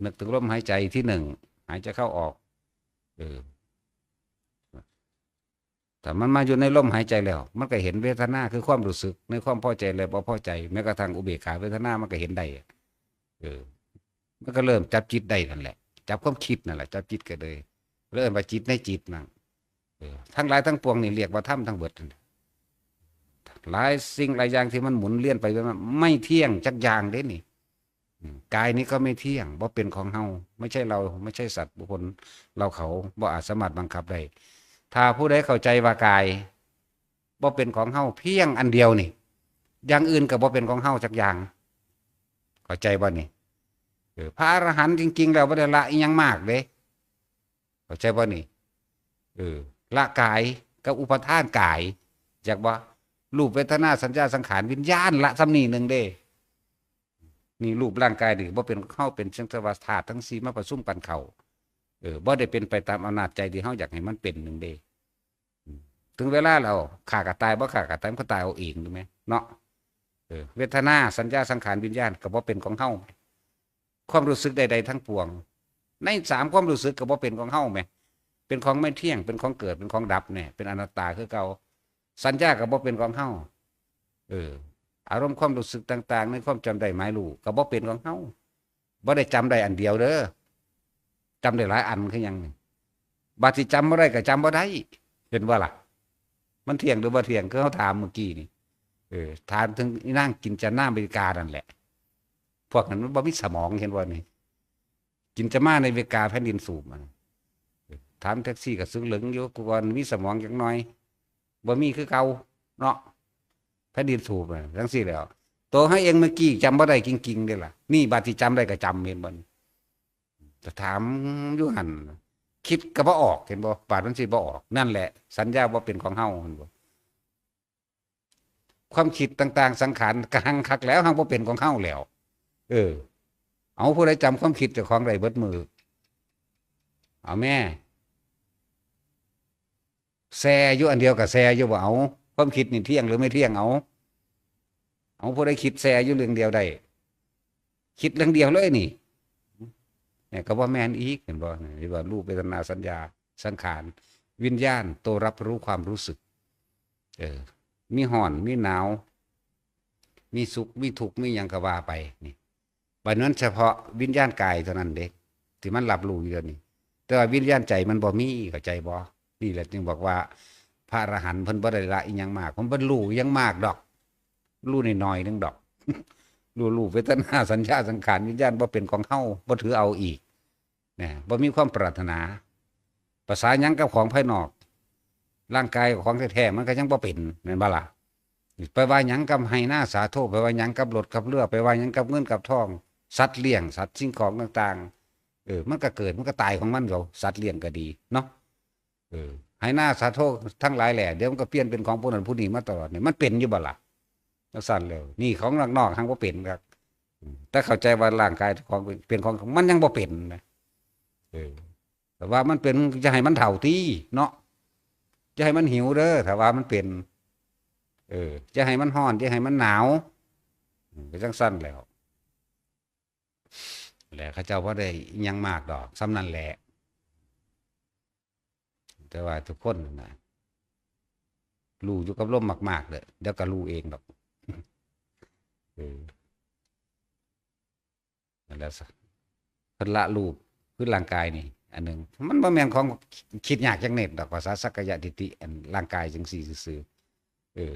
นึกถึงลมหายใจที่หนึ่ง หายใจเข้าออก เออ ถ้ามันมาอยู่ในลมหายใจแล้ว มันก็เห็นเวทนาคือความรู้สึกในความพอใจและบ่พอใจ แม้กระทั่งอุเบกขาเวทนามันก็เห็นได้ เออ มันก็เริ่มจับจิตได้นั่นแหละ จับความคิดนั่นแหละ จับจิตก็เลย เริ่มว่าจิตในจิตนั่น เออ ทั้งหลายทั้งปวงนี่เรียกว่าธรรมทั้งเบิดนั่นแหละ หลายสิ่งหลายอย่างที่มันหมุนเวียนไปมา ไม่เที่ยงจักอย่างเด้นี่ อืม กายนี้ก็ไม่เที่ยง บ่เป็นของเฮา ไม่ใช่เรา ไม่ใช่สัตว์บุคคล เราเขา บ่อาจสามารถบังคับได้ ถ้าผู้ใดเข้าใจว่ากาย บ่เป็นของเฮาเพียงอันเดียวนี่ อย่างอื่นก็บ่เป็นของเฮาจักอย่าง เข้าใจบ่นี่ เออ พระอรหันต์จริงๆแล้วบ่ได้ละอิหยังมากเด้ เข้าใจบ่นี่ เออ ละกายกับอุปาทานกาย จักบ่ รูปเวทนาสัญญาสังขารวิญญาณ ละส่ำนี้หนึ่งเด้ นี่รูปร่างกายนี่บ่เป็นของเฮา เป็นเพียงแต่ว่าธาตุทั้งสี่มาประชุมกันเข้า เออ บ่ได้เป็นไปตามอำนาจใจที่เฮาอยากให้มันเป็นหนึ่งเด้ อืม ถึงเวลาแล้ว ข้าก็ตาย บ่ข้าก็ตาย มันก็ตายเอาเอง ถูกไหม เนาะ เออ เวทนาสัญญาสังขารวิญญาณก็บ่เป็นของเฮา ความรู้สึกใดๆทั้งปวง ในสามความรู้สึกก็บ่เป็นของเฮาแหม เป็นของไม่เที่ยง เป็นของเกิด เป็นของดับเนี่ย เป็นอนัตตาคือเก่า สัญญาก็บ่เป็นของเฮา เออ อารมณ์ความรู้สึกต่างๆ ในความจำได้หมายรู้ก็บ่เป็นของเฮา บ่ได้จำได้อันเดียวเด้อ จำได้หลายอันคือหยังนี่ บาดสิจำบ่ได้ก็จำบ่ได้ เห็นบ่ล่ะ มันเที่ยงหรือบ่เที่ยง คือเฮาถามเมื่อกี้นี่ เออ ถามถึงอีนางกินจนาอเมริกานั่นแหละ พวกนั้นมันบ่มีสมอง เห็นบ่นี่ กินจะมาในอเมริกาแผ่นดินสูบมัน ถามแท็กซี่ก็ซึ่งเหลิงอยู่ กูว่ามีสมองจักหน่อย บ่มีคือเก่าเนาะ แผ่นดินสูบน่ะ จังซี่แหล้ว ตัวเฮาเองเมื่อกี้จำบ่ได้จริงๆ เด้ล่ะ นี่บาดสิจำได้ก็จำ เห็นบ่นี่ แต่ถามอยู่หั่น คิดก็บ่ออก เห็นบ่ บาดมันสิบ่ออก นั่นแหละ สัญญาบ่เป็นของเฮา เห็นบ่ ความคิดต่างๆ สังขารก็หังคักแล้ว หังบ่เป็นของเฮาแล้ว เออ เอาผู้ใดจำความคิดเจ้าของได้เบิดมื้อ เอาแม่ แซ่อยู่อันเดียวก็แซ่อยู่บ่ เอา ความคิดนี่เที่ยงหรือไม่เที่ยง เอา เอาผู้ใดคิดแซ่อยู่เรื่องเดียวได้ คิดเรื่องเดียวเลยนี่ เนี่ยก็บ่แม่นอีก เห็นบ่ นี่ว่ารูปเวทนาสัญญาสังขารวิญญาณ ตัวรับรู้ความรู้สึก เออ มีฮ้อน มีหนาว มีสุข มีทุกข์ มีหยังก็ว่าไป นี่ บัดนั้นเฉพาะวิญญาณกายเท่านั้นเด้ ที่มันรับรู้อยู่เดี๋ยวนี้ แต่ว่าวิญญาณใจมันบ่มี เข้าใจบ่ นี่แหละจึงบอกว่า พระอรหันต์เพิ่นบ่ได้ละอิหยังมาก เพิ่นบ่รู้อิหยังมากดอก รู้น้อยๆนึงดอก รู้ รู้เวทนาสัญญาสังขารวิญญาณบ่เป็นของเฮา บ่ถือเอาอีก นะ บ่มีความปรารถนา ภาษาหยังกับของภายนอก ร่างกายของแท้ๆมันก็ยังบ่เป็น แม่นบ่ล่ะ ไปว่าหยังกับไฮ่นาสาโท ไปว่าหยังกับรถกับเรือ ไปว่าหยังกับเงินกับทอง สัตว์เลี้ยง สัตว์สิ่งของต่างๆ เออ มันก็เกิด มันก็ตายของมัน เขา สัตว์เลี้ยงก็ดีเนาะ เออ ไฮ่นาสาโททั้งหลายแหละ เดี๋ยวมันก็เปลี่ยนเป็นของผู้นั้นผู้นี้มาตลอดนี่ มันเป็นอยู่บ่ล่ะ จังซั่นแล้ว นี่ของนอกๆ หังบ่เป็นครับ อืม แต่เข้าใจว่าร่างกายของเป็นของ มันยังบ่เป็นนะ เออ แต่ว่ามันเป็น อย่าให้มันเฒ่าติเนาะ อย่าให้มันหิวเด้อ ถ้าว่ามันเป็น เออ อย่าให้มันฮ้อน อย่าให้มันหนาว อืม ก็จังซั่นแล้ว แหละ เขาเจ้าบ่ได้อิหยังมากดอก ส่ำนั้นแหละ แต่ว่าทุกคนน่ะ รู้อยู่กับลมมากๆเด้อ เดี๋ยวก็รู้เองดอก เออ นั่นแหละซะ เพิ่นละรูป คือร่างกายนี่ อันหนึ่ง มันบ่แม่นของคิดยากจักนิดดอก ภาษาสักกายทิฏฐิ อันร่างกายจังซี่ซื่อ เออ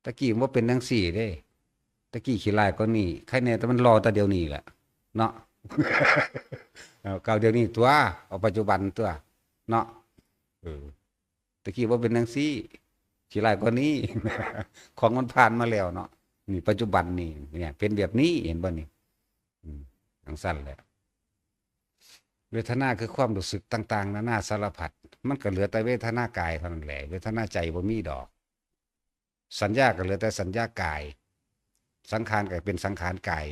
ตะกี้มันบ่เป็นจั่งซี้เด้ ตะกี้ขี้ร้ายกว่านี้ ใครแน่แต่มันหล่อแต่เดี๋ยวนี้แหละ เนาะ เอา เก่าเดี๋ยวนี้ตัว เอาปัจจุบันตัว เนาะ เออ ตะกี้บ่เป็นจั่งซี้ ขี้ร้ายกว่านี้ ของมันผ่านมาแล้วเนาะ นี่ปัจจุบันนี่ เนี่ย เป็นแบบนี้ เห็นบ่นี่ อืม จั่งซั้นแหละ เวทนาคือความรู้สึกต่างๆ นานาสารพัด มันก็เหลือแต่เวทนากายเท่านั้นแหละ เวทนาใจบ่มีดอก สัญญาก็เหลือแต่สัญญากาย สังขารก็เป็นสังขารกาย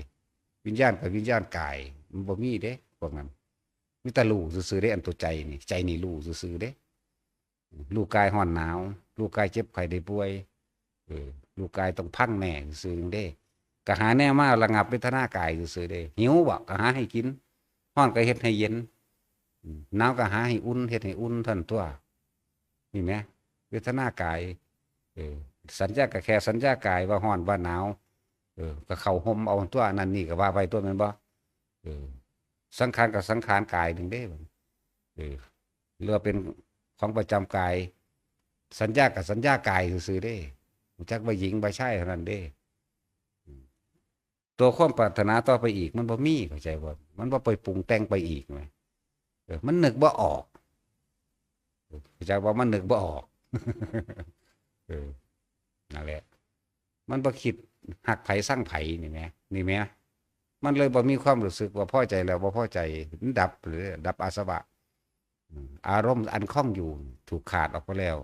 วิญญาณก็วิญญาณกาย มันบ่มีเด้ พวกนั้น มีแต่รู้ซื่อๆ เด้ อันตัวใจนี่ ใจนี่รู้ซื่อๆ เด้ รู้กายร้อนหนาว รู้กายเจ็บไข้ได้ป่วย เออ รู้กายต้องพังแน่ซื่อๆ เด้ ก็หาแนวมาระงับเวทนากายซื่อๆ เด้ หิวบ่ ก็หาให้กิน ร้อนก็เฮ็ดให้เย็น อืม หนาวก็หาให้อุ่น เฮ็ดให้อุ่นเท่านั้นตัว นี่แหม เวทนากาย เออ สัญญาก็แค่สัญญากายว่าร้อนว่าหนาว เออ ก็เข้าห่มเอาตัว นั่นนี่ก็ว่าไปตัว แม่นบ่ เออ สังขารก็สังขารกายหนึ่งเด้ เออ หรือว่าเป็นของประจำกาย สัญญาก็สัญญากายซื่อๆ เด้ รู้จักว่าหญิงว่าชายเท่านั้นเด้ อืม ตัวความปรารถนาต่อไปอีกมันบ่มี เข้าใจบ่ มันบ่ไปปรุงแต่งไปอีกแหม เออ มันนึกบ่ออก เออ เข้าใจว่ามันนึกบ่ออก เออ นั่นแหละ มันบ่คิดฮักไผซังไผนี่แหม นี่แหม มันเลยบ่มีความรู้สึกว่าพอใจแล้วบ่พอใจ มันดับเลย ดับอาสวะ อืม อารมณ์อันคล้องอยู่ถูกขาดออกไปแล้ว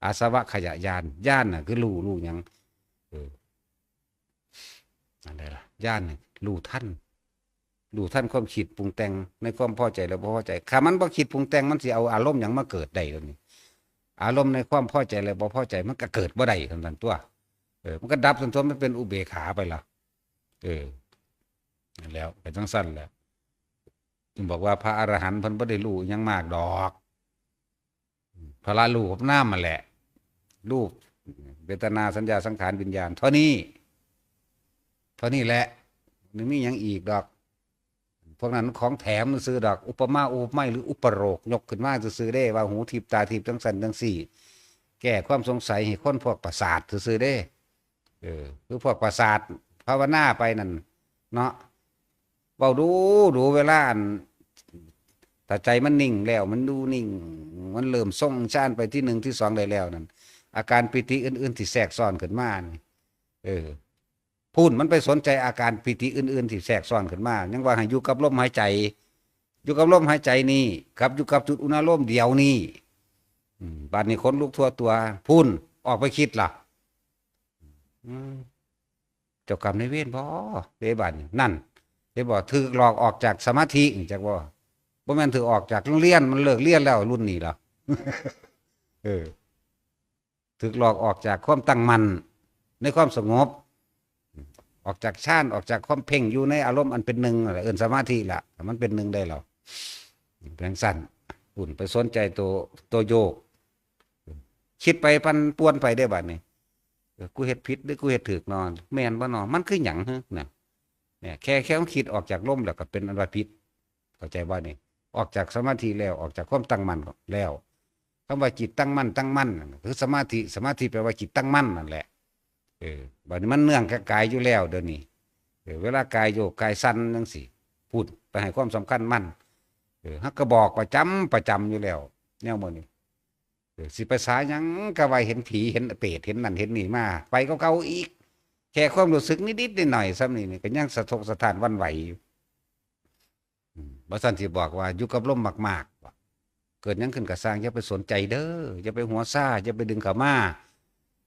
อาสวะขยะญาณ ญาณน่ะคือรู้ รู้หยัง เออ อันใดล่ะ ญาณน่ะรู้ทัน รู้ทันความคิดปรุงแต่งในความพอใจและบ่พอใจ ถ้ามันบ่คิดปรุงแต่ง มันสิเอาอารมณ์หยังมาเกิดได้เดี๋ยวนี้ อารมณ์ในความพอใจและบ่พอใจ มันก็เกิดบ่ได้ซั่นตัว เออ มันก็ดับซั่นตัว มันเป็นอุเบกขาไปละ เออ นั่นแหล้ว เป็นจั่งซั้นแหละ จึงบอกว่าพระอรหันต์เพิ่นบ่ได้รู้หยังมากดอก พระรู้กับนามนั่นแหละ รูป เวทนา สัญญา สังขาร วิญญาณ เท่านี้ เท่านี้แหละ บ่มีหยังอีกดอก พวกนั้นของแถมซื่อดอก อุปมาอุปไมยหรืออุปโลกน์ยกขึ้นมาซื่อๆ เด้ ว่าหูทิพย์ตาทิพย์จั่งซั้นจั่งซี้ แก้ความสงสัยให้คนพวกประสาทซื่อๆ เด้ เออ คือพวกประสาทภาวนาไปนั่นเนาะ เว้าดูดูเวลาอัน ถ้าใจมันนิ่งแล้ว มันดูนิ่ง มันเริ่มทรงฌานไปที่หนึ่งที่สองได้แล้วนั่น อาการปีติอื่นๆ ที่แทรกซ้อนขึ้นมานี่ เออ พู้นมันไปสนใจอาการปีติอื่นๆ ที่แทรกซ้อนขึ้นมา ยังว่าให้อยู่กับลมหายใจ อยู่กับลมหายใจนี่ กับอยู่กับจุดอุณาโลมเดียวนี่ อืม บัดนี้ขนลุกทั่วตัว พู้น ออกไปคิดล่ะ อืม เจ้ากรรมนายเวรบ่ เด้บัดนี้ นั่น เด้บ่ ถูกหลอกออกจากสมาธินี่ จักบ่ บ่แม่นถูกออกจากโรงเรียน มันเลิกเรียนแล้วรุ่นนี้ล่ะ เออ ถูกหลอกออกจากความตั้งมั่นในความสงบ ออกจากฌาน ออกจากความเพ่งอยู่ในอารมณ์อันเป็นหนึ่งนั่นแหละ เอิ้นสมาธิล่ะ มันเป็นหนึ่งได้แล้ว เป็นจั่งซั้น พู้นไปสนใจตัว ตัวโยก คิดไปปั่นป่วนไปเด้บัดนี้ เออ กูเฮ็ดผิดหรือกูเฮ็ดถูกน้อ แม่นบ่น้อ มันคือหยังหึ น่ะ เนี่ย แค่ แค่มันคิดออกจากลมแล้วก็เป็นอันว่าผิด เข้าใจบ่นี่ ออกจากสมาธิแล้ว ออกจากความตั้งมั่นแล้ว คำว่าจิตตั้งมั่น ตั้งมั่นนั่นน่ะ คือสมาธิ สมาธิแปลว่าจิตตั้งมั่นนั่นแหละ เออ บัดนี้มันเนื่องกับกายอยู่แล้วเดี๋ยวนี้ เออ เวลากายโยกกายสั่นจั่งซี้ พู้น ไปให้ความสำคัญมัน เออ เฮาก็บอกประจำ ประจำอยู่แล้ว แนวหมู่นี้ เออ สิไปสาหยัง ก็ว่าเห็นผี เห็นเปรต เห็นนั่นเห็นนี่มา ไปกว่าเก่าอีก แค่ความรู้สึกนิดๆ หน่อยๆ ส่ำนี้นี่ ก็ยังสะทกสะท้านหวั่นไหวอยู่ อืม บ่ซั้นสิบอกว่าอยู่กับลมมากๆ บ่ เกิดหยังขึ้นก็ซ่าง อย่าไปสนใจเด้อ อย่าไปหัวซา อย่าไปดึงเข้ามา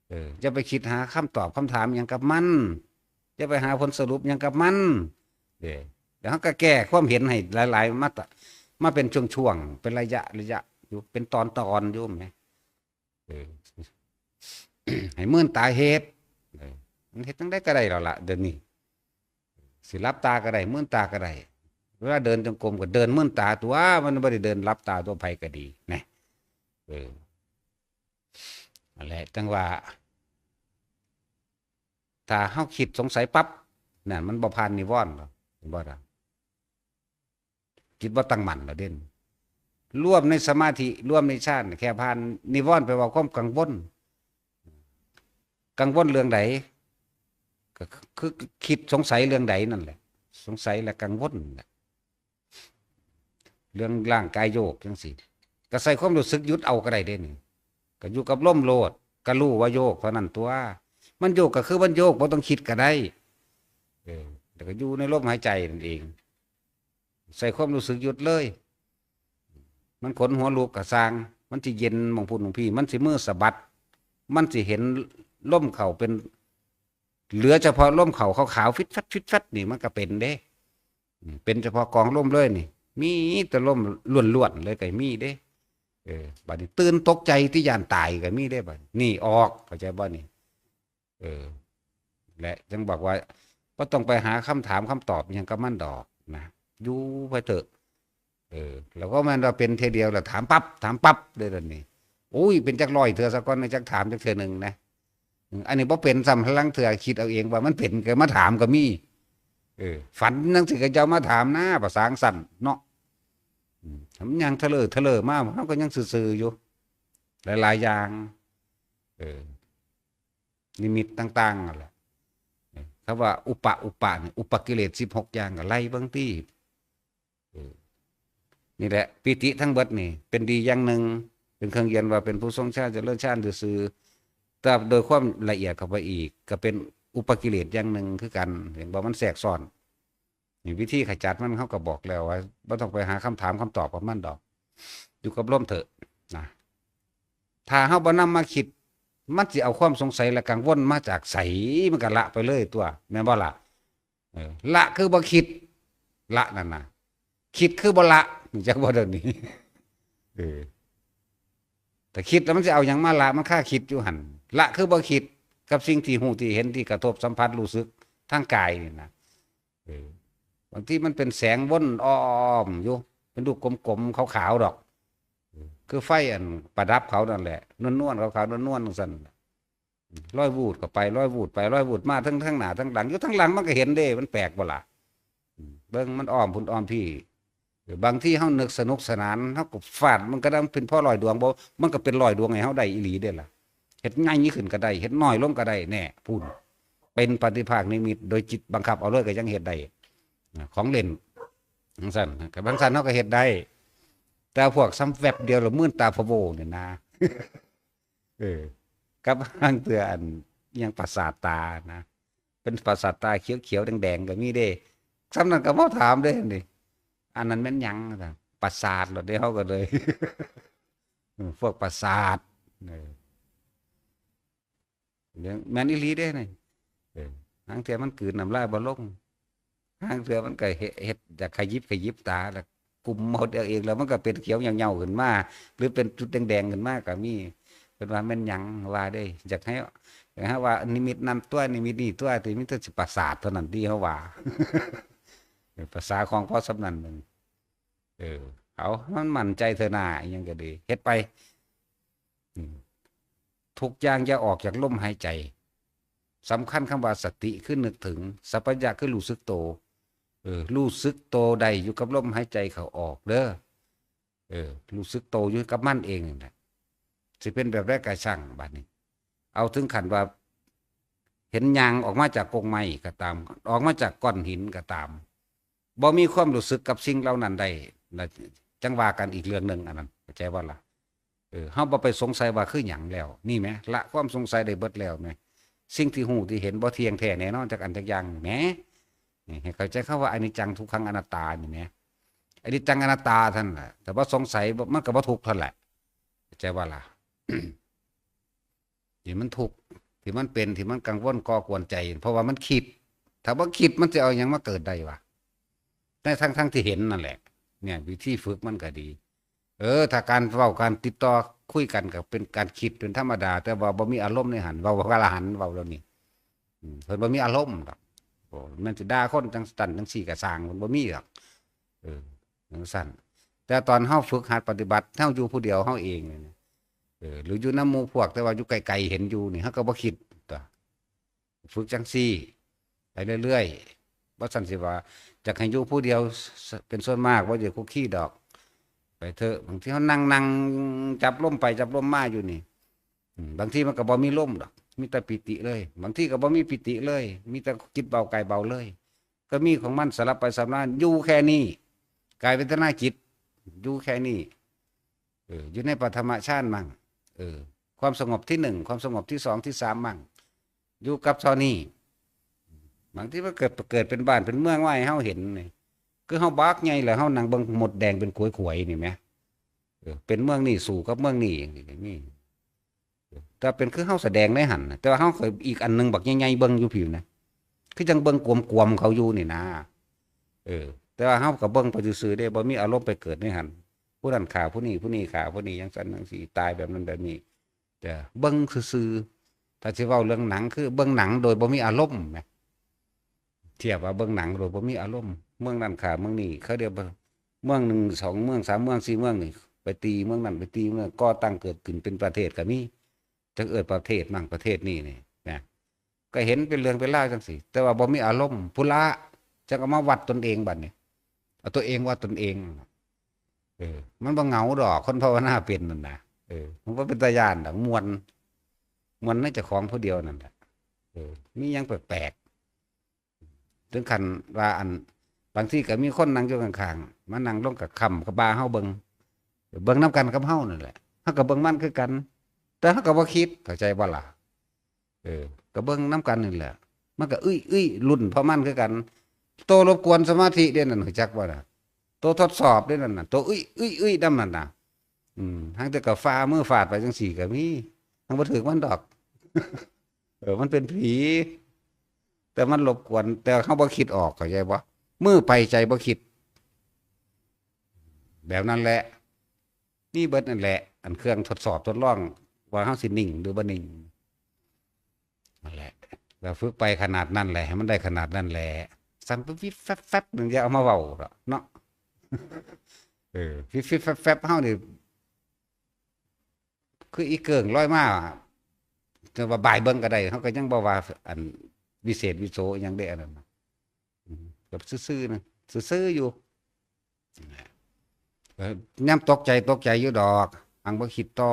เออ อย่าไปคิดหาคำตอบคำถามหยังกับมัน อย่าไปหาผลสรุปหยังกับมัน เด้ แล้วเฮาก็แก้ความเห็นให้หลายๆ มาตะ มาเป็นช่วงๆ เป็นระยะๆ อยู่ เป็นตอนๆ อยู่แหม เออ ให้มื่นตาเฮ็ด เออ มันเฮ็ดจั่งใดก็ได้แล้วล่ะ เดี๋ยวนี้ สิหลับตาก็ได้ มื่นตาก็ได้ เวลาเดินจงกรมก็เดินมื่นตาตัว มันบ่ได้เดินหลับตาตัว ไผก็ดี นะ เออ นั่นแหละ จั่งว่า ถ้าเฮาคิดสงสัยปั๊บ นั่นมันบ่ผ่านนิวรณ์หรอก เห็นบ่ล่ะ จิตบ่ตั้งมั่นแล้วเด้ รวมในสมาธิ รวมในฌาน แค่ผ่านนิวรณ์ แปลว่าความกังวล กังวลเรื่องใด ก็คือคิดสงสัยเรื่องใดนั่นแหละ สงสัยและกังวลนั่นแหละ เรื่องร่างกายโยกจังซี่ ก็ใส่ความรู้สึกหยุดเอาก็ได้เด้นี่ ก็อยู่กับลมโลด ก็รู้ว่าโยกเท่านั้นตัว มันโยกก็คือมันโยก บ่ต้องคิดก็ได้ เออ แล้วก็อยู่ในลมหายใจนั่นเอง ใส่ความรู้สึกหยุดเลย มันขนหัวลุกก็ซ่าง มันสิเย็นหม่องพุ้นหม่องพี้ มันสิมือสะบัด มันสิเห็นลมเข้าเป็น เหลือเฉพาะลมเข้าขาวๆ ฟิดฟัด ฟิดฟัด นี่มันก็เป็นเด้ อืม เป็นเฉพาะกองลมเลยนี่ มีแต่ลมล้วนๆ เลยก็มีเด้ เออ บัดนี้ตื่นตกใจที่ย่านตายก็มีเด้ บัดนี้ นี่ออก เข้าใจบ่นี่ เออ และจั่งบอกว่า บ่ต้องไปหาคำถามคำตอบอิหยังกับมันดอกนะ อยู่ไปเถอะ เออ แล้วก็แม่นว่าเป็นเทื่อเดียวแล้วถามปั๊บ ถามปั๊บเลยเดี๋ยวนี้ อุ้ย เป็นจักร้อยเทื่อซะก่อน จักถามจักเทื่อหนึ่งนะ อืม อันนี้บ่เป็นซ้ำ ลางเทื่อคิดเอาเองว่ามันเป็น ก็มาถามก็มี เออ ฝันจังซี่ก็จะเอามาถามนะ ภาษาจั่งซั่นเนาะ อืม มันยังทะเลอทะเลอมา เฮาก็ยังซื่อๆ อยู่ หลายๆ อย่าง เออ นิมิตต่างๆ นั่นแหละ เออ คำว่าอุปะ อุปะนี่ อุปกิเลสสิบหกอย่างก็ไล่เบิ่งติ เออ นี่แหละ ปีติทั้งเบิดนี่ เป็นดีอย่างหนึ่ง เป็นเครื่องยืนว่าเป็นผู้ทรงฌาน เจริญฌานซื่อๆ แต่โดยความละเอียดเข้าไปอีก ก็เป็นอุปกิเลสอย่างหนึ่งคือกัน เห็นบ่ มันแทรกซ้อน นี่วิธีขจัดมัน เฮาก็บอกแล้วว่า บ่ต้องไปหาคำถามคำตอบกับมันดอก อยู่กับลมเถอะนะ ถ้าเฮาบ่นำมาคิด มันสิเอาความสงสัยและกังวลมาจากไส มันก็ละไปเลยตัว แม่นบ่ล่ะ เออ ละคือบ่คิด ละนั่นน่ะ คิดคือบ่ละ จักบ่เดี๋ยวนี้ เออ แต่คิดแล้วมันสิเอาหยังมาละ มันคาคิดอยู่หั่น ละคือบ่คิดกับสิ่งที่รู้ที่เห็นที่กระทบสัมผัสรู้สึกทางกายนี่นะ เออ บางทีมันเป็นแสงวนอ้อมอยู่ เป็นลูกกลมๆ ขาวๆ ดอก เออ คือไฟอันประดับเขานั่นแหละ นวลๆ ขาวๆ นวลๆ จั่งซั่น ลอยวูดเข้าไป ลอยวูดไป ลอยวูดมา ทั้ง ทั้งหน้า ทั้งหลัง อยู่ทั้งหลังมันก็เห็นเด้ มันแปลกบ่ล่ะ อืม เบิ่งมันอ้อมพุ้นอ้อมพี้ เออ บางทีเฮานึกสนุกสนาน เฮาก็ฟาด มันก็ได้เป็นพอร้อยดวงบ่ มันก็เป็นร้อยดวงให้เฮาได้อีหลีเด้ล่ะ เฮ็ดง่ายนี้ขึ้นก็ได้ เฮ็ดน้อยลงก็ได้ แน่ พุ้น เป็นปฏิภาคนิมิต โดยจิตบังคับเอาเลยก็ยังเฮ็ดได้ นะ ของเล่น จั่งซั่น ก็จั่งซั่นเฮาก็เฮ็ดได้ แต่พวกซ้ำแวบเดียวแล้วมื่นตาพะโวนี่นะ เออ กับลางเทื่ออันอิหยังประสาทตานะ เป็นประสาทตาเขียวๆ แดงๆ ก็มีเด้ ซ้ำนั้นก็บ่ถามเด้นี่ อันนั้นแม่นหยัง ประสาทโลดเด้ เฮาก็เลย อืม พวกประสาท เออ เรื่องแม่นอีหลีเด้นี่ เออ ลางเทื่อมันกลืนน้ำลายบ่ลง ลางเทื่อมันก็เฮ็ด เฮ็ดอยากขยิบขยิบตา แล้วกุมเอาเอง แล้วมันก็เป็นเขียวเหย้าๆ ขึ้นมา หรือเป็นจุดแดงๆ ขึ้นมาก็มี เพิ่นว่าแม่นหยัง ว่าเด้ อยากให้ อยากให้ว่านิมิตนั้นตั๊ว นิมิตนี้ตั๊ว ที่มีแต่สิประสาทเท่านั้นติ เฮาว่า เออ ภาษาของพอส่ำนั้นหนึ่ง เออ เอา มันมั่นใจเถอะนา อิหยังก็ดี เฮ็ดไป อืม ทุกอย่างอย่าออกจากลมหายใจ สำคัญคำว่าสติคือนึกถึง สัมปชัญญะคือรู้สึกโต เออ รู้สึกโตได้อยู่กับลมหายใจเข้าออกเด้อ เออ รู้สึกโตอยู่กับมันเองนั่นแหละ สิเป็นแบบใดก็ช่าง บัดนี้ เอาถึงขั้นว่า เห็นย่างออกมาจากกกไม้ก็ตาม ออกมาจากก้อนหินก็ตาม บ่มีความรู้สึกกับสิ่งเหล่านั้นได้ แล้วจั่งว่ากันอีกเรื่องหนึ่ง อันนั้น เข้าใจบ่ล่ะ เออ เฮาบ่ไปสงสัยว่าคือหยังแล้ว นี่แหม ละความสงสัยได้เบิดแล้วแหม สิ่งที่รู้ที่เห็นบ่เที่ยงแท้แน่นอนจักอันจักอย่างแหม นี่ ให้เข้าใจคำว่าอนิจจังทุกขังอนัตตานี่แหม อนิจจังอนัตตาเท่านั้นแหละ แต่ว่าสงสัยบ่ มันก็บ่ทุกข์เท่านั้นแหละ เข้าใจบ่ล่ะ ที่มันทุกข์ ที่มันเป็น ที่มันกังวลก่อกวนใจ เพราะว่ามันคิด ถ้าบ่คิดมันสิเอาหยังมาเกิดได้วะ ในทั้งๆ ที่เห็นนั่นแหละ เนี่ย วิธีฝึกมันก็ดี เออ ถ้าการเว้า การติดต่อคุยกันก็เป็นการคิดเป็นธรรมดา แต่ว่าบ่มีอารมณ์ในหั้น เว้าว่าละหัน เว้าแล้วนี่ อืม เพิ่นบ่มีอารมณ์ดอก โอ้ แม่นสิด่าคนจั่งซั้นจั่งซี้ก็ซ่าง เพิ่นบ่มีดอก เออ จั่งซั้น แต่ตอนเฮาฝึกหัดปฏิบัติ เฮาอยู่ผู้เดียวเฮาเองนี่นะ เออ หรืออยู่นำหมู่พวก แต่ว่าอยู่ไกลๆ เห็นอยู่นี่ เฮาก็บ่คิดตั๊ว ฝึกจั่งซี้ ไปเรื่อยๆ บ่ซั้นสิว่า อยากให้อยู่ผู้เดียว เป็นส่วนมาก บ่อยากคุกคีดอก ไปเถอะ บางทีเฮานั่งๆ จับลมไปจับลมมาอยู่นี่ อืม บางทีมันก็บ่มีลมดอก มีแต่ปีติเลย บางทีก็บ่มีปีติเลย มีแต่จิตเบากายเบาเลย ก็มีของมันสลับไปสลับมา อยู่แค่นี้ กายเวทนาจิต อยู่แค่นี้ เออ อยู่ในปฐมฌานมั่ง เออ ความสงบที่หนึ่ง ความสงบที่สอง ที่สามมั่ง อยู่กับเท่านี้ บางทีมันเกิด เกิดเป็นบ้านเป็นเมืองไว้ให้เฮาเห็นนี่ คือเฮาบักใหญ่แล้วเฮานั่งเบิ่งมดแดงเป็นขวยๆนี่แหม เออ เป็นเมืองนี่สู้กับเมืองนี่ นี่ ถ้าเป็นคือเฮาแสดงในหั่นน่ะ แต่ว่าเฮาก็อีกอันหนึ่งบักใหญ่ๆเบิ่งอยู่พี้นะ คือจั่งเบิ่งกวมๆเขาอยู่นี่นะ เออ แต่ว่าเฮาก็เบิ่งไปซื่อๆเด้ บ่มีอารมณ์ไปเกิดในหั่น ผู้นั้นฆ่าผู้นี้ ผู้นี้ฆ่าผู้นี้ จั่งซั้นจั่งซี้ ตายแบบนั้นแบบนี้ แต่เบิ่งซื่อๆ ถ้าสิเว้าเรื่องหนังคือเบิ่งหนังโดยบ่มีอารมณ์แหม เทียบว่าเบิ่งหนังโดยบ่มีอารมณ์ เมืองนั้นฆ่าเมืองนี้ เขาเรียกว่าเมืองหนึ่ง สองเมือง สามเมือง สี่เมืองนี่ ไปตีเมืองนั้น ไปตีเมือง ก่อตั้งเกิดขึ้นเป็นประเทศก็มี จั่งเอิ้นประเทศมั่งประเทศนี้นี่นะ ก็เห็นเป็นเรื่องเป็นราวจั่งซี้ แต่ว่าบ่มีอารมณ์ พุ้นละ จั่งเอามาวัดตนเองบัดนี้ เอาตัวเองวัดตนเอง เออ มันบ่เหงาดอก คนภาวนาเป็นนั่นนะ เออ มันบ่เป็นตาย้านดอก ม่วน ม่วนในเจ้าของผู้เดียวนั่นแหละ เออ มีหยังแปลกๆ ถึงขั้นว่าอัน บางทีก็มีคนนั่งอยู่ข้างๆ มานั่งลงกับคำกับบ่าเฮาเบิ่ง เบิ่งนำกันกับเฮานั่นแหละ เฮาก็เบิ่งมันคือกัน แต่เฮาก็บ่คิด เข้าใจบ่ล่ะ เออ ก็เบิ่งนำกันนี่แหละ มันก็อึ้ยอึ้ยรุ่นเพราะมันคือกัน โตรบกวนสมาธิเด้นั่น รู้จักบ่น่ะ โตทดสอบเด้นั่นน่ะ โตอึ้ยอึ้ยอึ้ยนำนั่นน่ะ อืม หางแต่ก็ฝ่ามือฟาดไปจั่งซี้ก็มี หางบ่ถืกมันดอก เออ มันเป็นผี แต่มันรบกวน แต่เฮาบ่คิดออก เข้าใจบ่ มือไปใจบ่คิด แบบนั้นแหละ มีเบิดนั่นแหละ อันเครื่องทดสอบทดลอง ว่าเฮาสินิ่งหรือบ่นิ่ง นั่นแหละ ก็ฝึกไปขนาดนั้นแหละ ให้มันได้ขนาดนั้นแหละ สั่นวิบๆแฟบๆหนึ่ง อย่าเอามาเว้าดอกเนาะ เออ วิบๆแฟบๆเฮานี่ คืออีเกิ่งลอยมา แต่ว่าบ่ายเบิ่งก็ได้ เฮาก็ยังบ่ว่า อันวิเศษวิโสอิหยังเด้ อันนั้นน่ะ อืม แบบซื่อๆนะ ซื่อๆอยู่ นั่นแหละ เออ ยามตกใจ ตกใจอยู่ดอก หางบ่คิดต่อ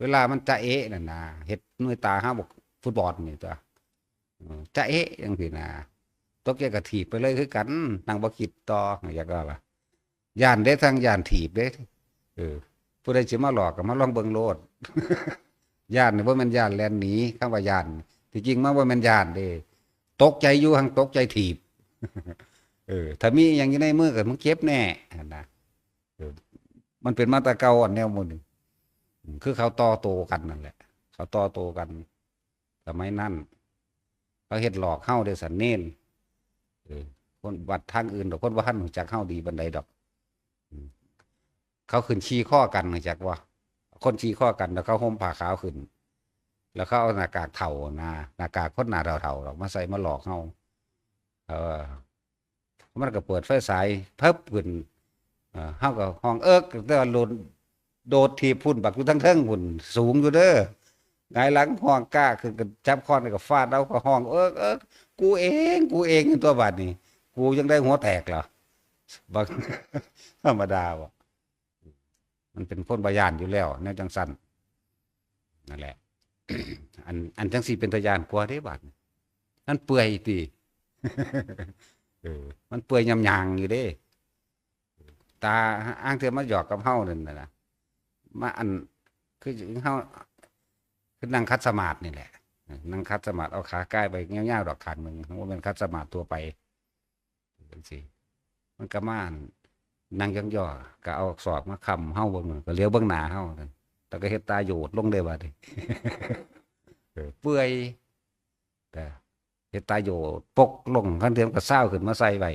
เวลามันจะเอ๊ะนั่นน่ะ เฮ็ดมือตาหาบักฟุตบอลนี่ตัว เออ จะเอ๊ะจั่งซี้นะ ตกใจก็ถีบไปเลยคือกัน หางบ่คิดต่อ อยากว่าล่ะ ย้านเด้ ทั้งย้านถีบเด้ เออ ผู้ใดสิมาหลอกก็มาลองเบิ่งโลด ย้านนี่บ่แม่นย้านแล่นหนี คำว่าย้าน ที่จริงมันบ่แม่นย้านเด้ ตกใจอยู่ หางตกใจถีบ เออ ถ้ามีอิหยังอยู่ในมือก็มึงเจ็บแน่ หั่นนะ เออ มันเป็นมาแต่เก่าอันแนวหมู่นี้ อืม คือเขาต่อโตกันนั่นแหละ เขาต่อโตกัน สมัยนั้น เขาเฮ็ดหลอกเฮาเด้ สันเนน เออ คนวัดทางอื่นดอก คนบ่ทันรู้จักเฮาดีปานใดดอก อืม เขาขึ้นขี่คอกัน รู้จักบ่ คนขี่คอกัน แล้วเขาห่มผ้าขาวขึ้น แล้วเขาเอาหน้ากากเฒ่านะ หน้ากากคนหน้าเฒ่าๆดอก มาใส่มาหลอกเฮา เออ มันก็เปิดไฟฉาย เพิบขึ้น เอ่อ เฮาก็ฮ้องเอิก แต่ว่าโดน โดดถีบพุ้น บักอยู่ทางเทิงพุ้น สูงอยู่เด้อ หงายหลังฮ้องก้าขึ้น ก็จับค้อนก็ฟาดเอา ก็ฮ้องเอิก เอิก กูเอง กูเอง อยู่ตัวบาดนี้ กูยังได้หัวแตกเหรอ บัก ธรรมดาบ่ มันเป็นคนบ่ย้านอยู่แล้ว แนวจั่งซั้น นั่นแหละ อัน อันจั่งซี้เป็นตาย้านกว่าเด้บาดนี้ มันเปื่อยติ เออ มันเปื่อยยำยางอยู่เด้ ตาอ้างเทื่อมาหยอกกับเฮานั่นน่ะนะ มาอัน คือเฮา คือนั่งขัดสมาธินี่แหละ นั่งขัดสมาธิ เอาขาก่ายไปยาวๆดอกข้างหนึ่ง บ่แม่นขัดสมาธิทั่วไป จั่งซี้ มันก็มานั่งยองๆ ก็เอาศอกมาค้ำเฮาเบิ่ง ก็เหลียวเบิ่งหน้าเฮานั่น แล้วก็เฮ็ดตาโยดลงเด้บาดนี้ เออ เปื่อย แต่เฮ็ดตาโยดปกลง คันเทียมก็ซาวขึ้นมาใส่ไว้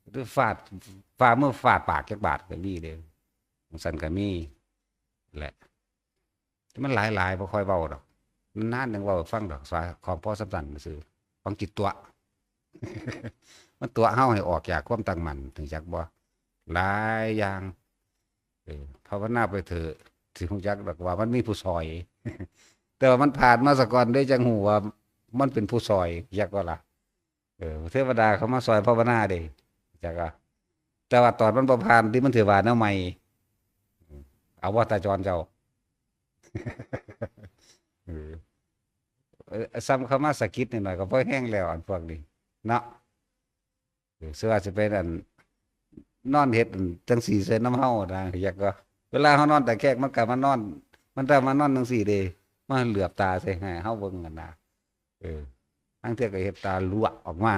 หรือฟาด ฝ่ามือฟาดปากจักบาดก็มีเด้ จั่งซั้นก็มีแหละ แต่มันหลายๆ บ่ค่อยเว้าดอก นานๆ จั่งเว้าให้ฟังดอก สา ของพอส่ำซั้นซื่อ ของจิตตั๋ว มันตั๋วเฮาให้ออกจากความตั้งมั่น รู้จักบ่ หลายอย่าง เออ ภาวนาไปเถอะ สิรู้จักดอกว่ามันมีผู้ซอย แต่ว่ามันผ่านมาซะก่อนเด้ จั่งรู้ว่ามันเป็นผู้ซอย รู้จักบ่ล่ะ เออ เทวดาเขามาซอยภาวนาเด้ รู้จักบ่ แต่ว่าตอนมันบ่ผ่านที่มันถือว่าแนวใหม่ เอาว่าตาจรเจ้า เออ เอ่อ ซ้ำเข้ามาสะกิดนิดหน่อยก็พอแฮงแล้ว อันพวกนี้เนาะ เออ สิว่าสิไปนั่น นอนเฮ็ดอันจั่งซี้ใส่นำเฮานะ อยากว่า เวลาเฮานอนตะแคงมันก็มานอน มันก็มานอนจั่งซี้เด้ มาเหลือบตาใส่ให้เฮาเบิ่งหั่นนะ เออ ลางเทื่อก็เฮ็ดตาลวกออกมา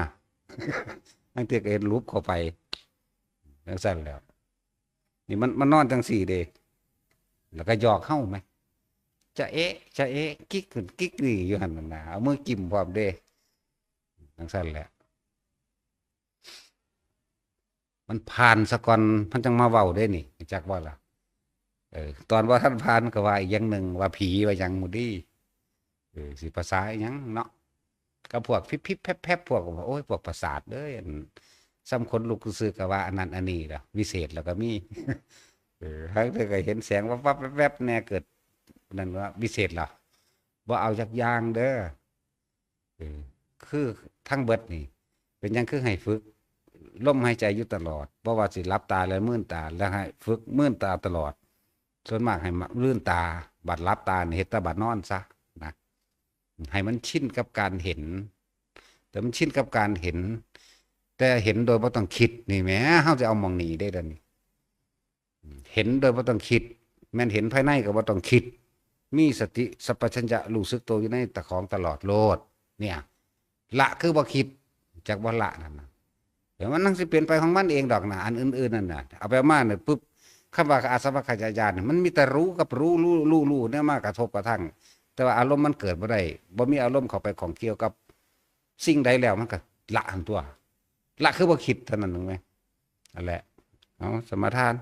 ลางเทื่อก็เฮ็ดหลุบเข้าไป จั่งซั้นแหล้ว นี่มัน มันนอนจั่งซี้เด้ แล้วก็หยอกเฮาแหม จะเอ๊ะ จะเอ๊ะ กิ๊กขึ้น กิ๊กนี่อยู่หั่นน่ะนะ เอามือจิ้มพร้อมเด้ จั่งซั้นแหละ มันผ่านซะก่อน มันจั่งมาเว้าเด้นี่ จักบ่ล่ะ เออ ตอนบ่ทันผ่านก็ว่าอีกอย่างหนึ่ง ว่าผีว่าหยังหมู่ดี เออ สิภาษาอีหยังเนาะ กับพวกพิบๆแพรบๆ พวกว่า โอ้ย พวกประสาทเด้อ อัน ซ้ำขนลุกซื่อๆ ก็ว่าอันนั้นอันนี้ล่ะ วิเศษแล้วก็มี เออ ลางเทื่อก็เห็นแสงวับๆแวบๆแน่ เกิด นั่นว่าวิเศษล่ะ บ่เอาจักอย่างเด้อ เออ คือทั้งเบิดนี่ เป็นหยังคือให้ฝึกลมหายใจอยู่ตลอด บ่ว่าสิหลับตาและมืนตา แล้วให้ฝึกมืนตาตลอด ส่วนมากให้มามืนตา บัดหลับตานี่เฮ็ดแต่บัดนอนซะนะ ให้มันชินกับการเห็น แต่มันชินกับการเห็น แต่เห็นโดยบ่ต้องคิดนี่แหม เฮาสิเอาหม่องนี้เด้เดี๋ยวนี้ เห็นโดยบ่ต้องคิด แม่นเห็นภายในก็บ่ต้องคิด มีสติสัมปชัญญะรู้สึกตัวอยู่ในตะของตลอดโลด เนี่ย ละคือบ่คิด จักบ่ละนั่นน่ะ เดี๋ยวมันนั่งสิเปลี่ยนไปของมันเองดอกนะ อันอื่นๆนั่นน่ะ เอาไปเอามาเนี่ยปุ๊บ คำว่าอาสวัคคยญาณเนี่ย มันมีแต่รู้กับรู้ รู้ รู้ รู้เนี่ยมากระทบกระทั่ง แต่ว่าอารมณ์มันเกิดบ่ได้ บ่มีอารมณ์เข้าไปข้องเกี่ยวกับสิ่งใดแล้ว มันก็ละหั้นตัว ละคือบ่คิดเท่านั้นเองไหม นั่นแหละ เอา สมาทาน